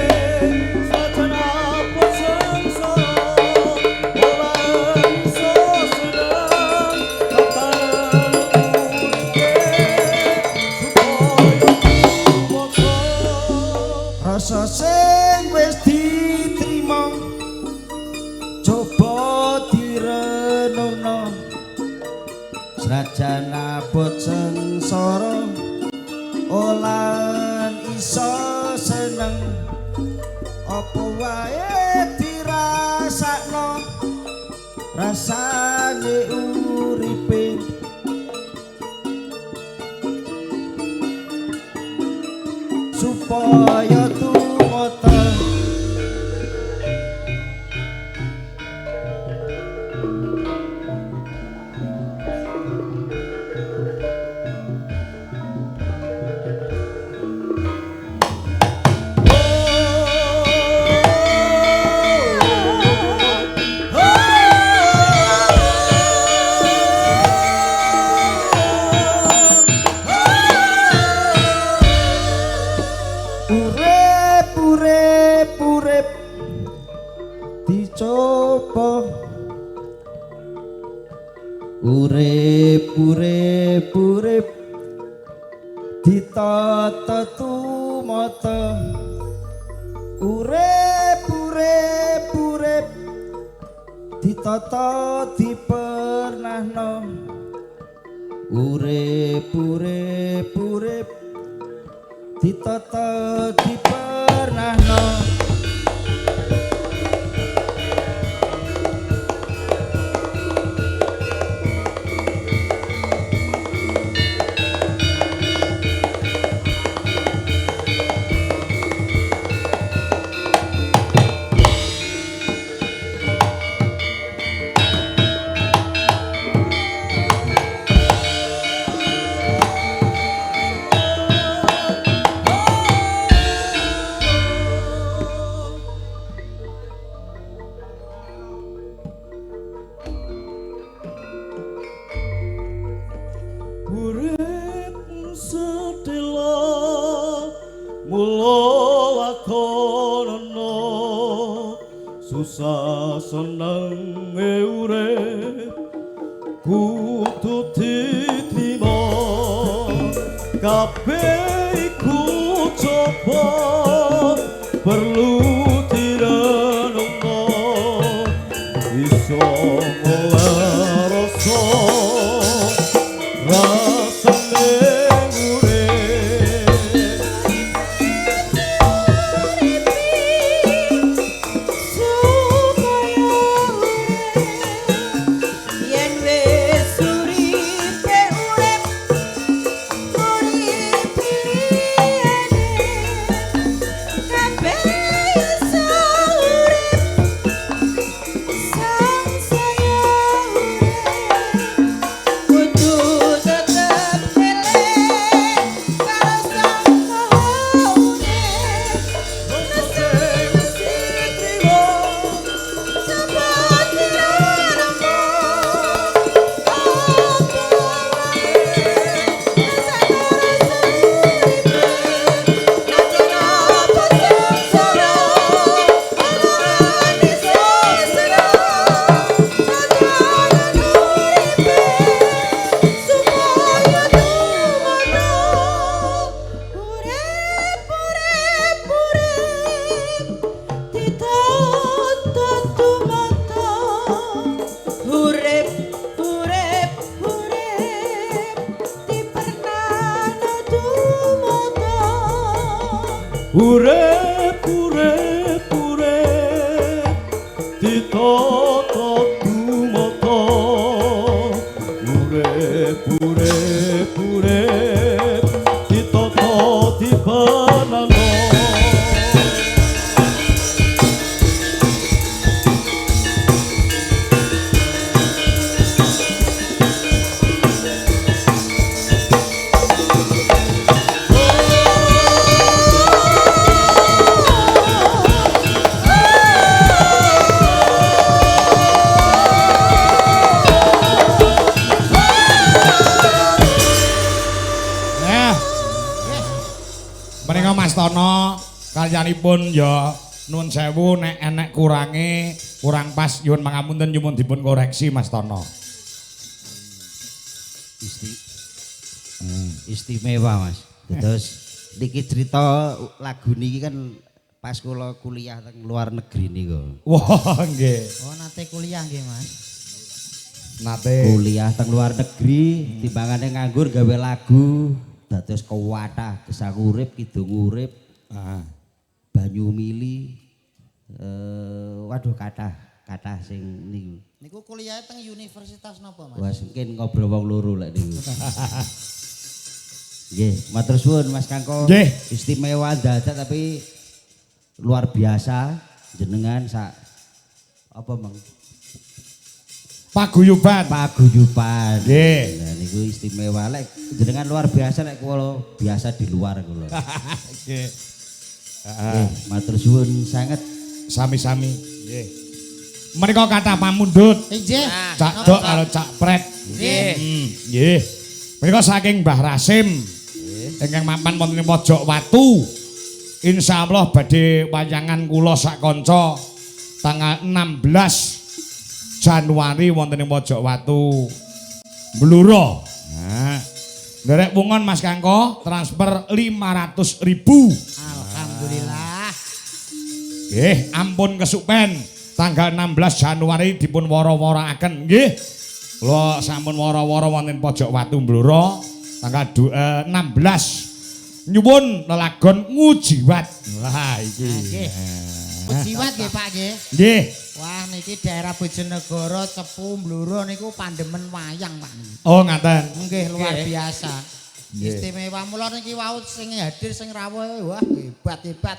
sajan apa sengsara ora iso seneng tatanan uripe supaya tumata. Rasa sing wis diterima coba direnungno senajan abot sengsara ora iso seneng apa wae dirasakno rasane uripe supaya tumata. Urip urip urip dicoba urip urip urip ditata tumata urip urip urip ditata dipernahno urip urip urip ditata dipernahno. Urip sedelo mula lakonono susah senenge urip kudu diterima kabeh iku coba perlu direnungno iso ngolah rasa rasane urip. Supaya urip yen wis uripe urip urip liyane Urip urip urip ditata dumata. Urip urip urip ditata dibenana. Menika Mas Tono kalyanipun ya nuwun sewu nek enek kurange kurang pas nyuwun pangapunten nyuwun dipun koreksi Mas Tono. Istimewa Mas. Terus niki cerita lagu niki kan pas kula kuliah teng luar negeri niku. Wah nggih. Oh nate kuliah nggih Mas. Nate kuliah teng luar negeri timbangane nganggur gawe lagu dados kewathah gesang urip kidung urip. Banyu mili waduh kathah sing niku. Niku kuliah teng universitas napa Mas? Wah mungkin ngobrol wong loro lek niku. Nggih, matur suwun Mas Kangko. Nggih. Istimewa dadak tapi luar biasa jenengan sak apa Mang? Paguyuban. Paguyuban. Nggih. Nah niku istimewa lek jenengan luar biasa lek kula biasa di luar kula. Nggih. Nggih, matur suwun sanget. Sami-sami. Nggih. Menika kathah pamundhut. Nggih. Cak Dok karo Cak Pret. Nggih. Nggih. Menika saking Mbah Rasim. Ingkang mapan wonten ing Pojok Watu. Insyaallah badhe wayangan kula sak kanca tanggal 16 Januari wonten ing Pojok Watu Bluro. Nah, nderek pungon Mas Kangko transfer 500.000. Alhamdulillah. Nggih, ampun kesupen. Tanggal 16 Januari dipun wara-waraaken nggih. Kula sampun wara-wara wonten Pojok Watu Bluro tanggal 16 nyuwun lelagon Ngujiwat. Wah iki. Nggih. Ngujiwat nggih Pak nggih. Nggih. Wah niki daerah Bojonegoro Cepu Bluro niku pandemen wayang Pak niki. Oh ngaten. Nggih luar biasa. Nggih. Istimewa mula niki wau sing hadir sing rawuh wah hebat-hebat.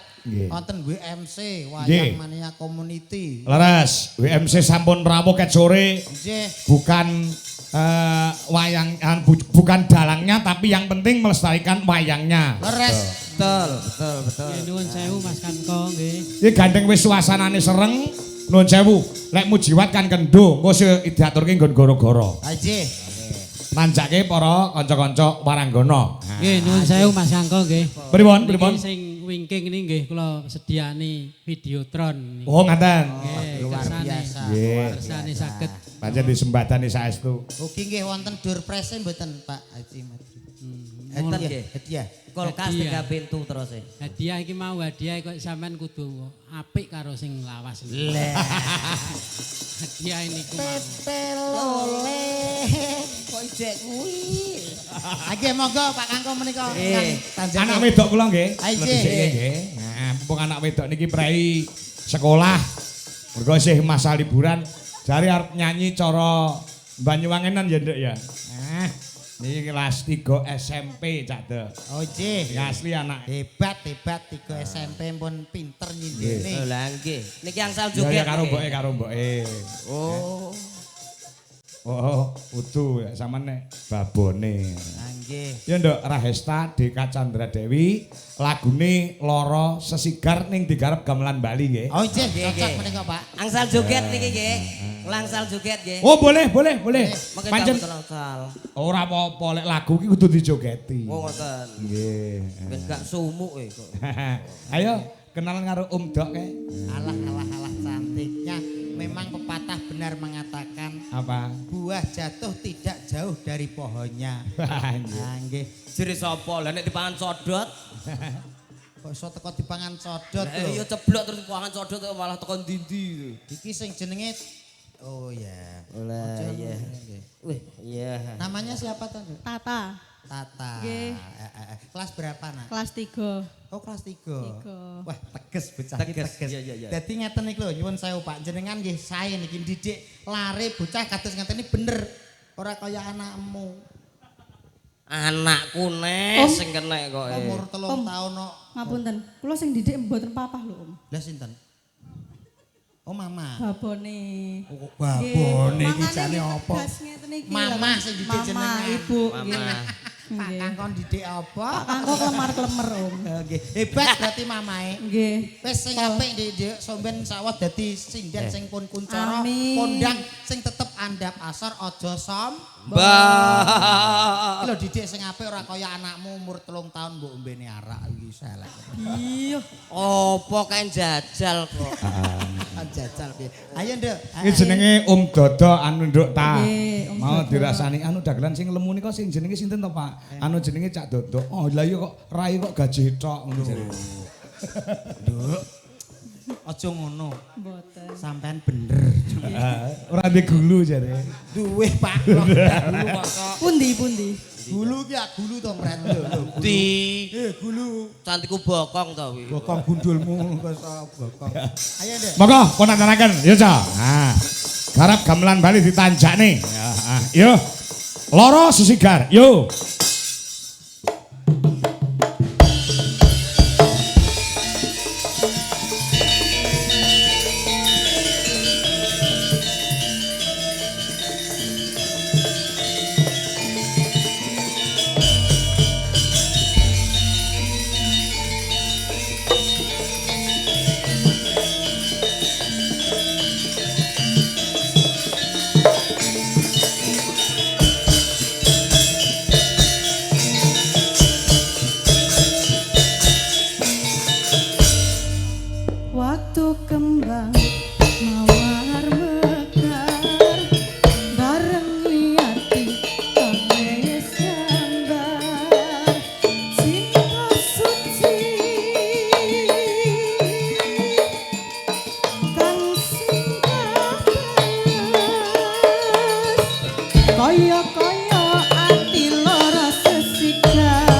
Wonten WMC Wayang Mania Community. Leres, WMC sampun rawuh ket sore. Nggih. Bukan wayang bukan dalangnya tapi yang penting melestarikan wayangnya. Leres. Betul, betul, betul. Nggih nuwun sewu Mas Kangko nggih. Iki gandeng wis suasanane sereng. Nuwun sewu, lek mujiwat kan kendo, engko diaturke nggon goro-goro. Ha nggih. Nanjake para kanca-kanca waranggana. Nggih nuwun sewu Mas Kangko nggih. Pripun, pripun? Sing wingking niki nggih kula sediani videotron. Oh ngaten. Nggih, Luar biasa. Nggih. Kersane saged. Pancen disembadani saestu. Ugi nggih wonten door prize mboten Pak Haji Madri. Enten nggih. Hadiah. Kulkas 3 pintu terus e. Hadiah iki mau hadiah kok sampean kudu apik karo sing lawas. Lah. Hadiah niku mau. Pepelole. Kok ijek kuwi. Nggih monggo Pak Kangko menika ingkang Anak wedok kula nggih. Nggih. Nah, mumpung anak wedok niki prei sekolah. Mergo isih masa liburan, jare arep nyanyi cara Banyuwangenan ya Nduk ya. Nah, niki kelas 3 SMP Cak Dok. Oh nggih. Asli anak. Hebat hebat 3 SMP pun pinter nyindene. Oh lah nggih. Niki angsal joget. Ya karo mboke karo mboke. Oh. Oh, udu sampean nek babone. Lah nggih. Ya Nduk Rahesta Deka Chandra Dewi lagune Lara Sesigar ning digarap gamelan Bali nggih. Oh nggih, cocok menika Pak. Angsal joget niki nggih. Angsal joget nggih. Oh boleh, boleh, boleh. Pancen ora apa-apa lek lagu iki kudu dijogeti. Oh ngoten. Nggih. Ben gak sumuk e kok. Ayo kenalan karo Om Dok kae. Alah alah alah cantiknya. Memang pepatah benar mengatakan apa? Buah jatuh tidak jauh dari pohonnya. Nah, nggih. Jere sapa? Lah nek dipangan codot. Kok iso teko dipangan codot lho. Iya ceblok terus dipangan codot malah teko ndi-ndi. Iki sing jenenge oh ya. Lah iya. Wih, iya. Namanya siapa to? Tata. Tata. Nggih. Kelas berapa, Nak? Kelas 3. Oh, kelas 3. Tiga. Wah, teges bocah iki Teges, teges. iya, iya, iya. Dadi ngeten iki lho, nyuwun sewu Pak, jenengan nggih sae niki ndidik lare bocah kados ngeten iki bener. Ora kaya anakmu. Anakku nek Om. sing kenek kok. Umur 3 Om. tahun kok. Ngapunten. Kula sing didik mboten papah lho, Om. Lah sinten? Oh, mama. Babone. Oh, kok babone iki jane apa? Tegas ngeten iki lho. Mamah sing didik Mamah, jenengan. Ibu. Mama. nggih. Pak Nggih. Kangkon didik apa? Pak Kangko klemar-klemer, Om. Nggih. Hebat berarti mamae. Nggih. Wis sing apik Dik, somben sawah dadi sinden sing pun kuncara, Amin. kondang sing tetep andhap asor aja som. Mbah. Iki lho didik sing apik ora kaya anakmu umur 3 tahun mbok ombene arak iki selek. Iya. Apa kae jajal kok. Kan jajal piye. Ayo Nduk. Iki jenenge Om Dodo anu Nduk ta. Nggih, Om Mau Dodo. dirasani anu dagelan sing lemu nika sing jenenge sinten to, Pak? Anu jenenge Cak Dodo. Oh, lah iya kok rai kok gaji tok ngono jare. Nduk. Aja ngono. Mboten. Sampean bener. Ora ndek gulu jare. Duwe Pak. Gulu kok. Pundi pundi. Gulu ki ya gulu to mret lho lho. gulu. Di Eh gulu. cantikku bokong to kuwi. Bokong gundulmu kok bokong. Ayo Nduk. Monggo pun aturaken, yo Cak. Nah. Garap gamelan Bali ditanjakne. Ya, ah. Yo. Loro sesigar, yo. Waktu kembang mawar mekar bareng ati kabeh sambar cinta suci kang sing kaya-kaya ati lara sesigar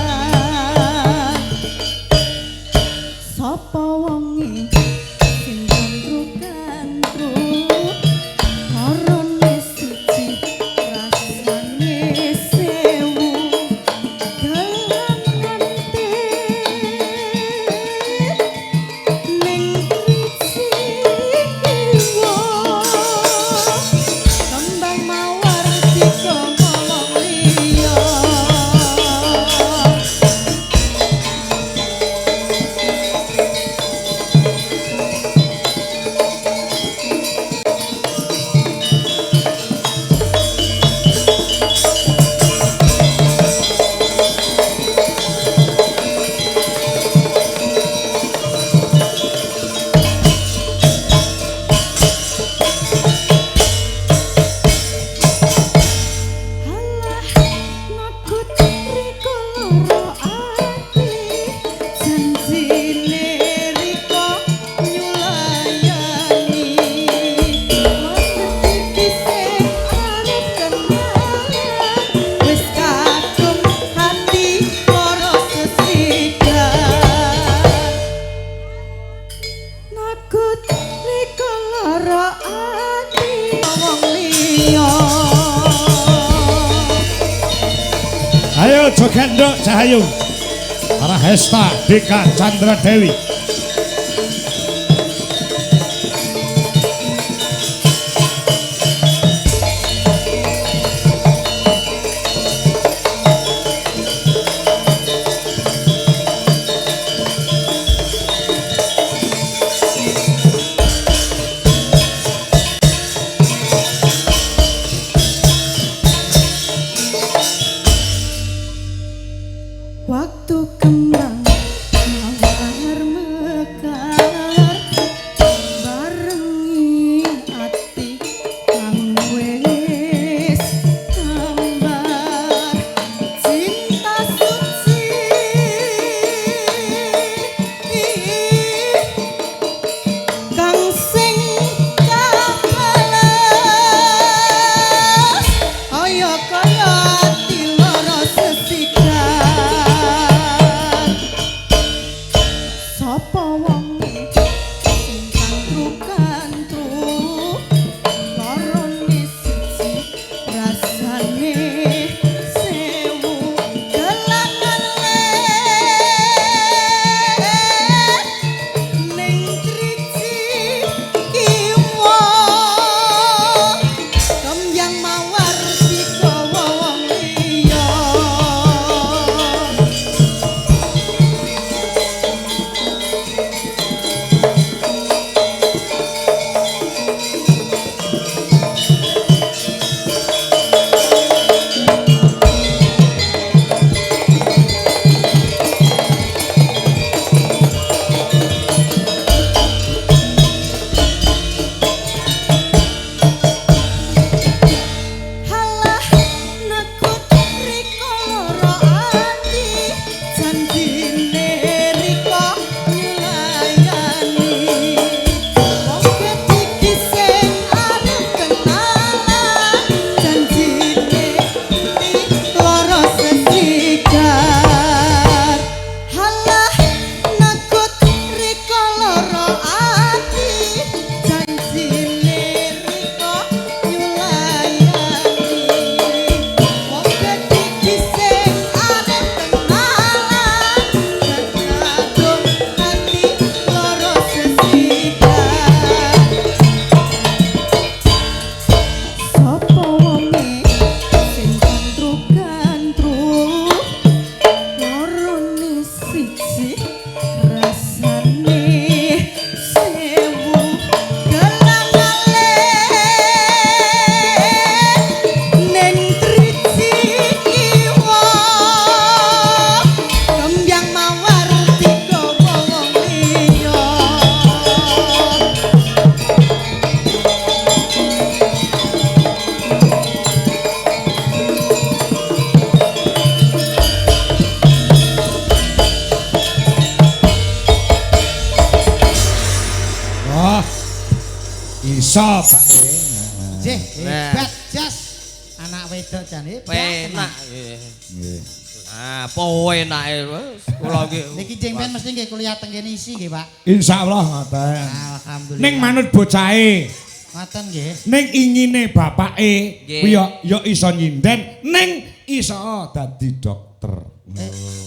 sapa wonge sing kantru-kantru karone siji rasane sewu gelang nganti ning driji kiwa kembang mawar digawa wong liya. Halah nakut riko loro ati janjine riko nyulayani ngerti sing arep kenalan wis kadung hati loro sesigar nakut riko loro ati wong liya. Ayo joget Nduk Cahayu. Rahesta Dika Chandra Dewi. Waktu kembang mawar mekar barengi ati kang wis kambar cinta suci kang sing kabelas kaya kaya ati lara sesigar. siji rasane sewu gelang ning driji kiwa kembyang mawar digawa wong liya. Wah. Iso, Pak. Nggih, hebat jas. Anak wedok jan hebat. Penak. Nggih. Ah, penake wis kula iki. Niki jeng ben mesti nggih kuliah teng kene isi nggih, Pak. Insyaallah ngoten. Alhamdulillah. Ning manut bocahe, Ngoten nggih. ning ingine bapake Nggih. kuwi ya ya iso nyinden ning iso dadi dokter.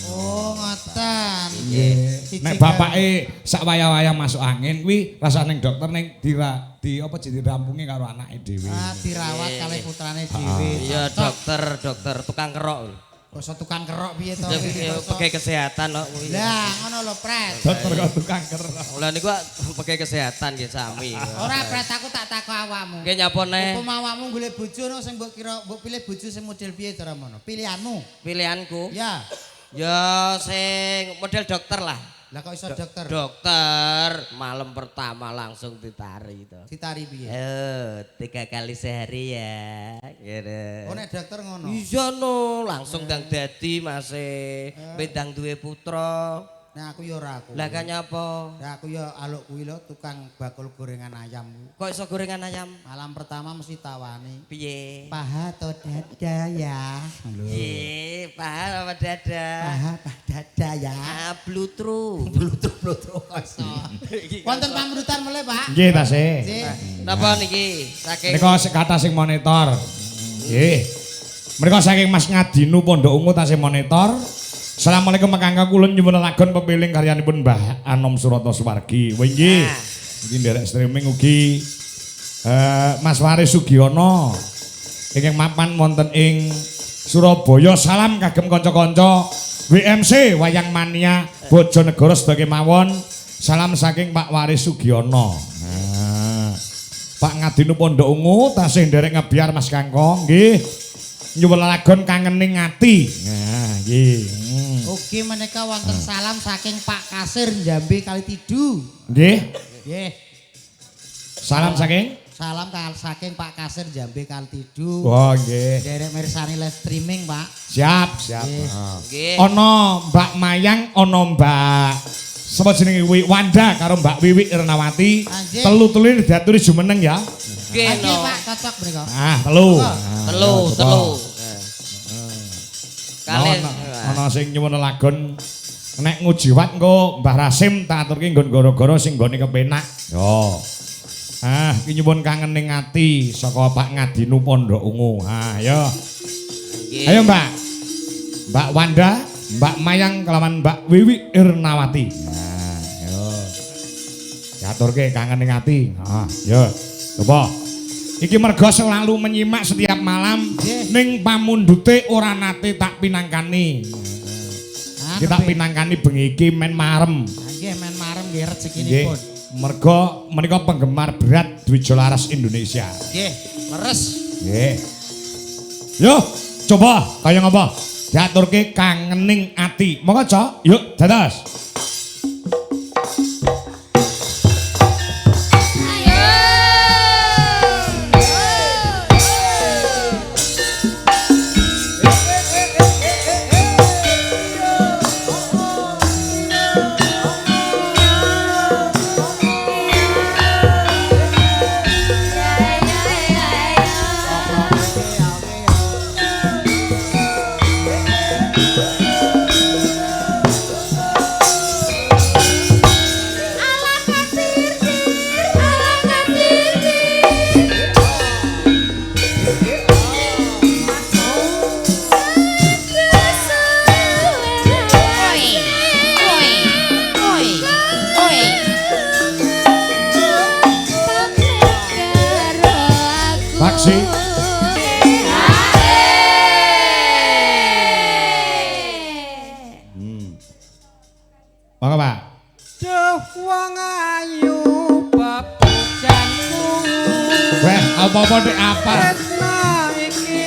Oh, ngoten. Nggih. Nek bapake sak wayah-wayah masuk angin kuwi rasane ning dokter ning dira di apa jadi dirampungi karo anake dhewe. Ah, dirawat kalih putrane dhewe. Iya, dokter, dokter tukang kerok. Basa tukang kerok piye to? Pegawai kesehatan kok kuwi. Lah, ngono lho, Pret. Dokter kok tukang kerok. Lah niku pegawai kesehatan nggih sami. Ora, Pret, aku tak takok awakmu. Nggih nyapa neh? Upama awakmu golek bojo no sing mbok kira mbok pilih bojo sing model piye cara mono? Pilihanmu. Pilihanku. Ya. Ya sing model dokter lah. Lah kok iso dokter? Dokter malam pertama langsung ditari to. Ditari piye? 3 kali sehari ya. Gitu. Oh nek dokter ngono. Iya no, langsung dang dadi mase, bendang duwe putra. Nah aku ya ora aku. Lah kan nyapa? Lah aku ya aluk kuwi lho tukang bakul gorengan ayam kuwi. Kok iso gorengan ayam? Malam pertama mesti tawani. Piye? Paha atau dada ya? Piye? Paha apa dada? Paha apa dada ya? Ah, blutru. Blutru-blutru kok iso. Wonten pamrutan mulai, Pak. Nggih ta sih. Nggih. Napa niki? Saking Menika sing kathah sing monitor. Nggih. Menika saking Mas Ngadinu Pondok Ungu tasih monitor. Assalamualaikum Kang kula nyuwun lagon pepiling karyanipun Mbah Anom Surata Suwargi. Wah nggih. Iki nderek streaming ugi Mas Waris Sugiono ingkang mapan wonten ing Surabaya. Salam kagem kanca-kanca WMC Wayang Mania Bojonegoro sedaya kemawon. Salam saking Pak Waris Sugiono. Nah, Pak Ngadinu Pondok Ungu tasih nderek ngebiar Mas Kangkong nggih. Nyuwun lagon kangening ati. Nah, nggih. Ugi menika wonten salam saking Pak Kasir Jambe Kalitidu. Nggih. Nggih. Salam saking Salam saking Pak Kasir Jambe Kalitidu. Oh, nggih. Derek mirsani live streaming, Pak. Siap, siap. Nggih. Ana Mbak Mayang, ana Mbak sapa jenenge kuwi Wanda karo Mbak Wiwi Irnawati. Telu-telune diaturi jumeneng ya. Nggih, Nggih, Pak, cocok menika. Ah, telu. Telu, telu. Kalih ana sing nyuwun lagon nek ngujiwat engko Mbah Rasim tak aturke nggon gara-gara sing nggone kepenak. Yo. Ah, iki nyuwun kangening ati saka Pak Ngadinu Pondok Ungu. Ah, yo. Ayo, Mbak. Mbak Wanda, Mbak Mayang kelawan Mbak Wiwi Irnawati. Nah, yo. Diaturke kangening ati. Ah, yo. Coba. Iki mergo selalu menyimak setiap malam ning pamundhute ora nate tak pinangkani. Kita pinangkani bengi iki men marem. Nggih, men marem nggih rezekinipun. Mergo menika penggemar berat Dwijo Laras Indonesia. Nggih, leres. Nggih. Yo, coba kaya ngapa? Diaturke kangening ati. Monggo, Cok. Yuk, dados. Yeah. Monggo, Pak. Duh wong ayu pepujanku. Weh, apa-apa nek apa? Tresna iki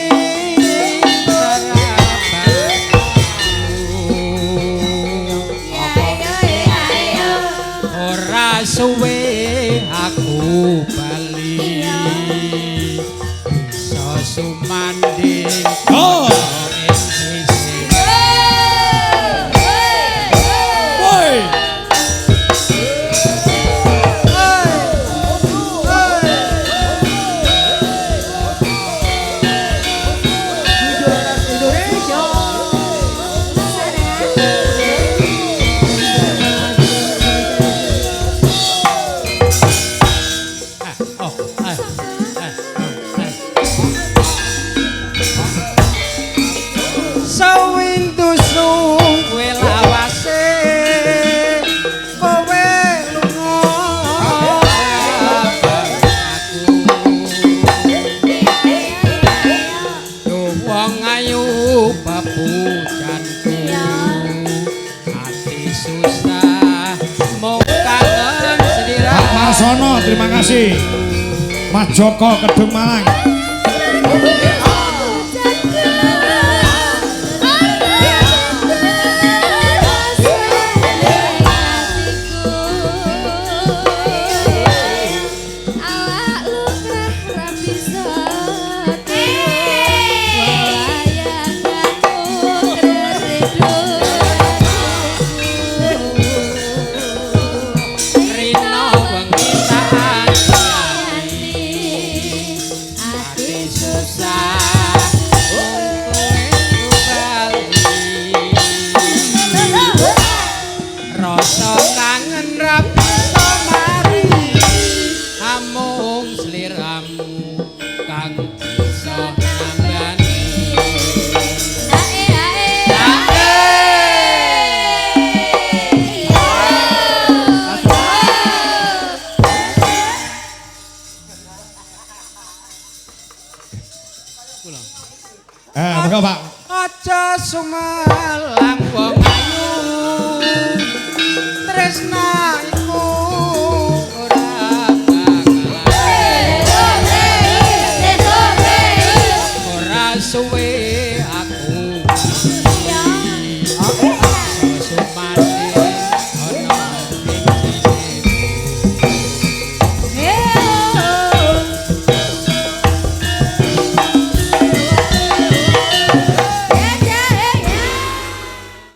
serabanku. Ora suwe aku bali. Bisa sumanding Oh. ing sisih. Woi. Oh, eh, eh, eh. Sawindu suwe lawase kowe lunga aku. Duh wong ayu pepujanku, ati susah mung kangen Pak sliramu. Marsono, terima kasih. Mas Joko Kedung Malang.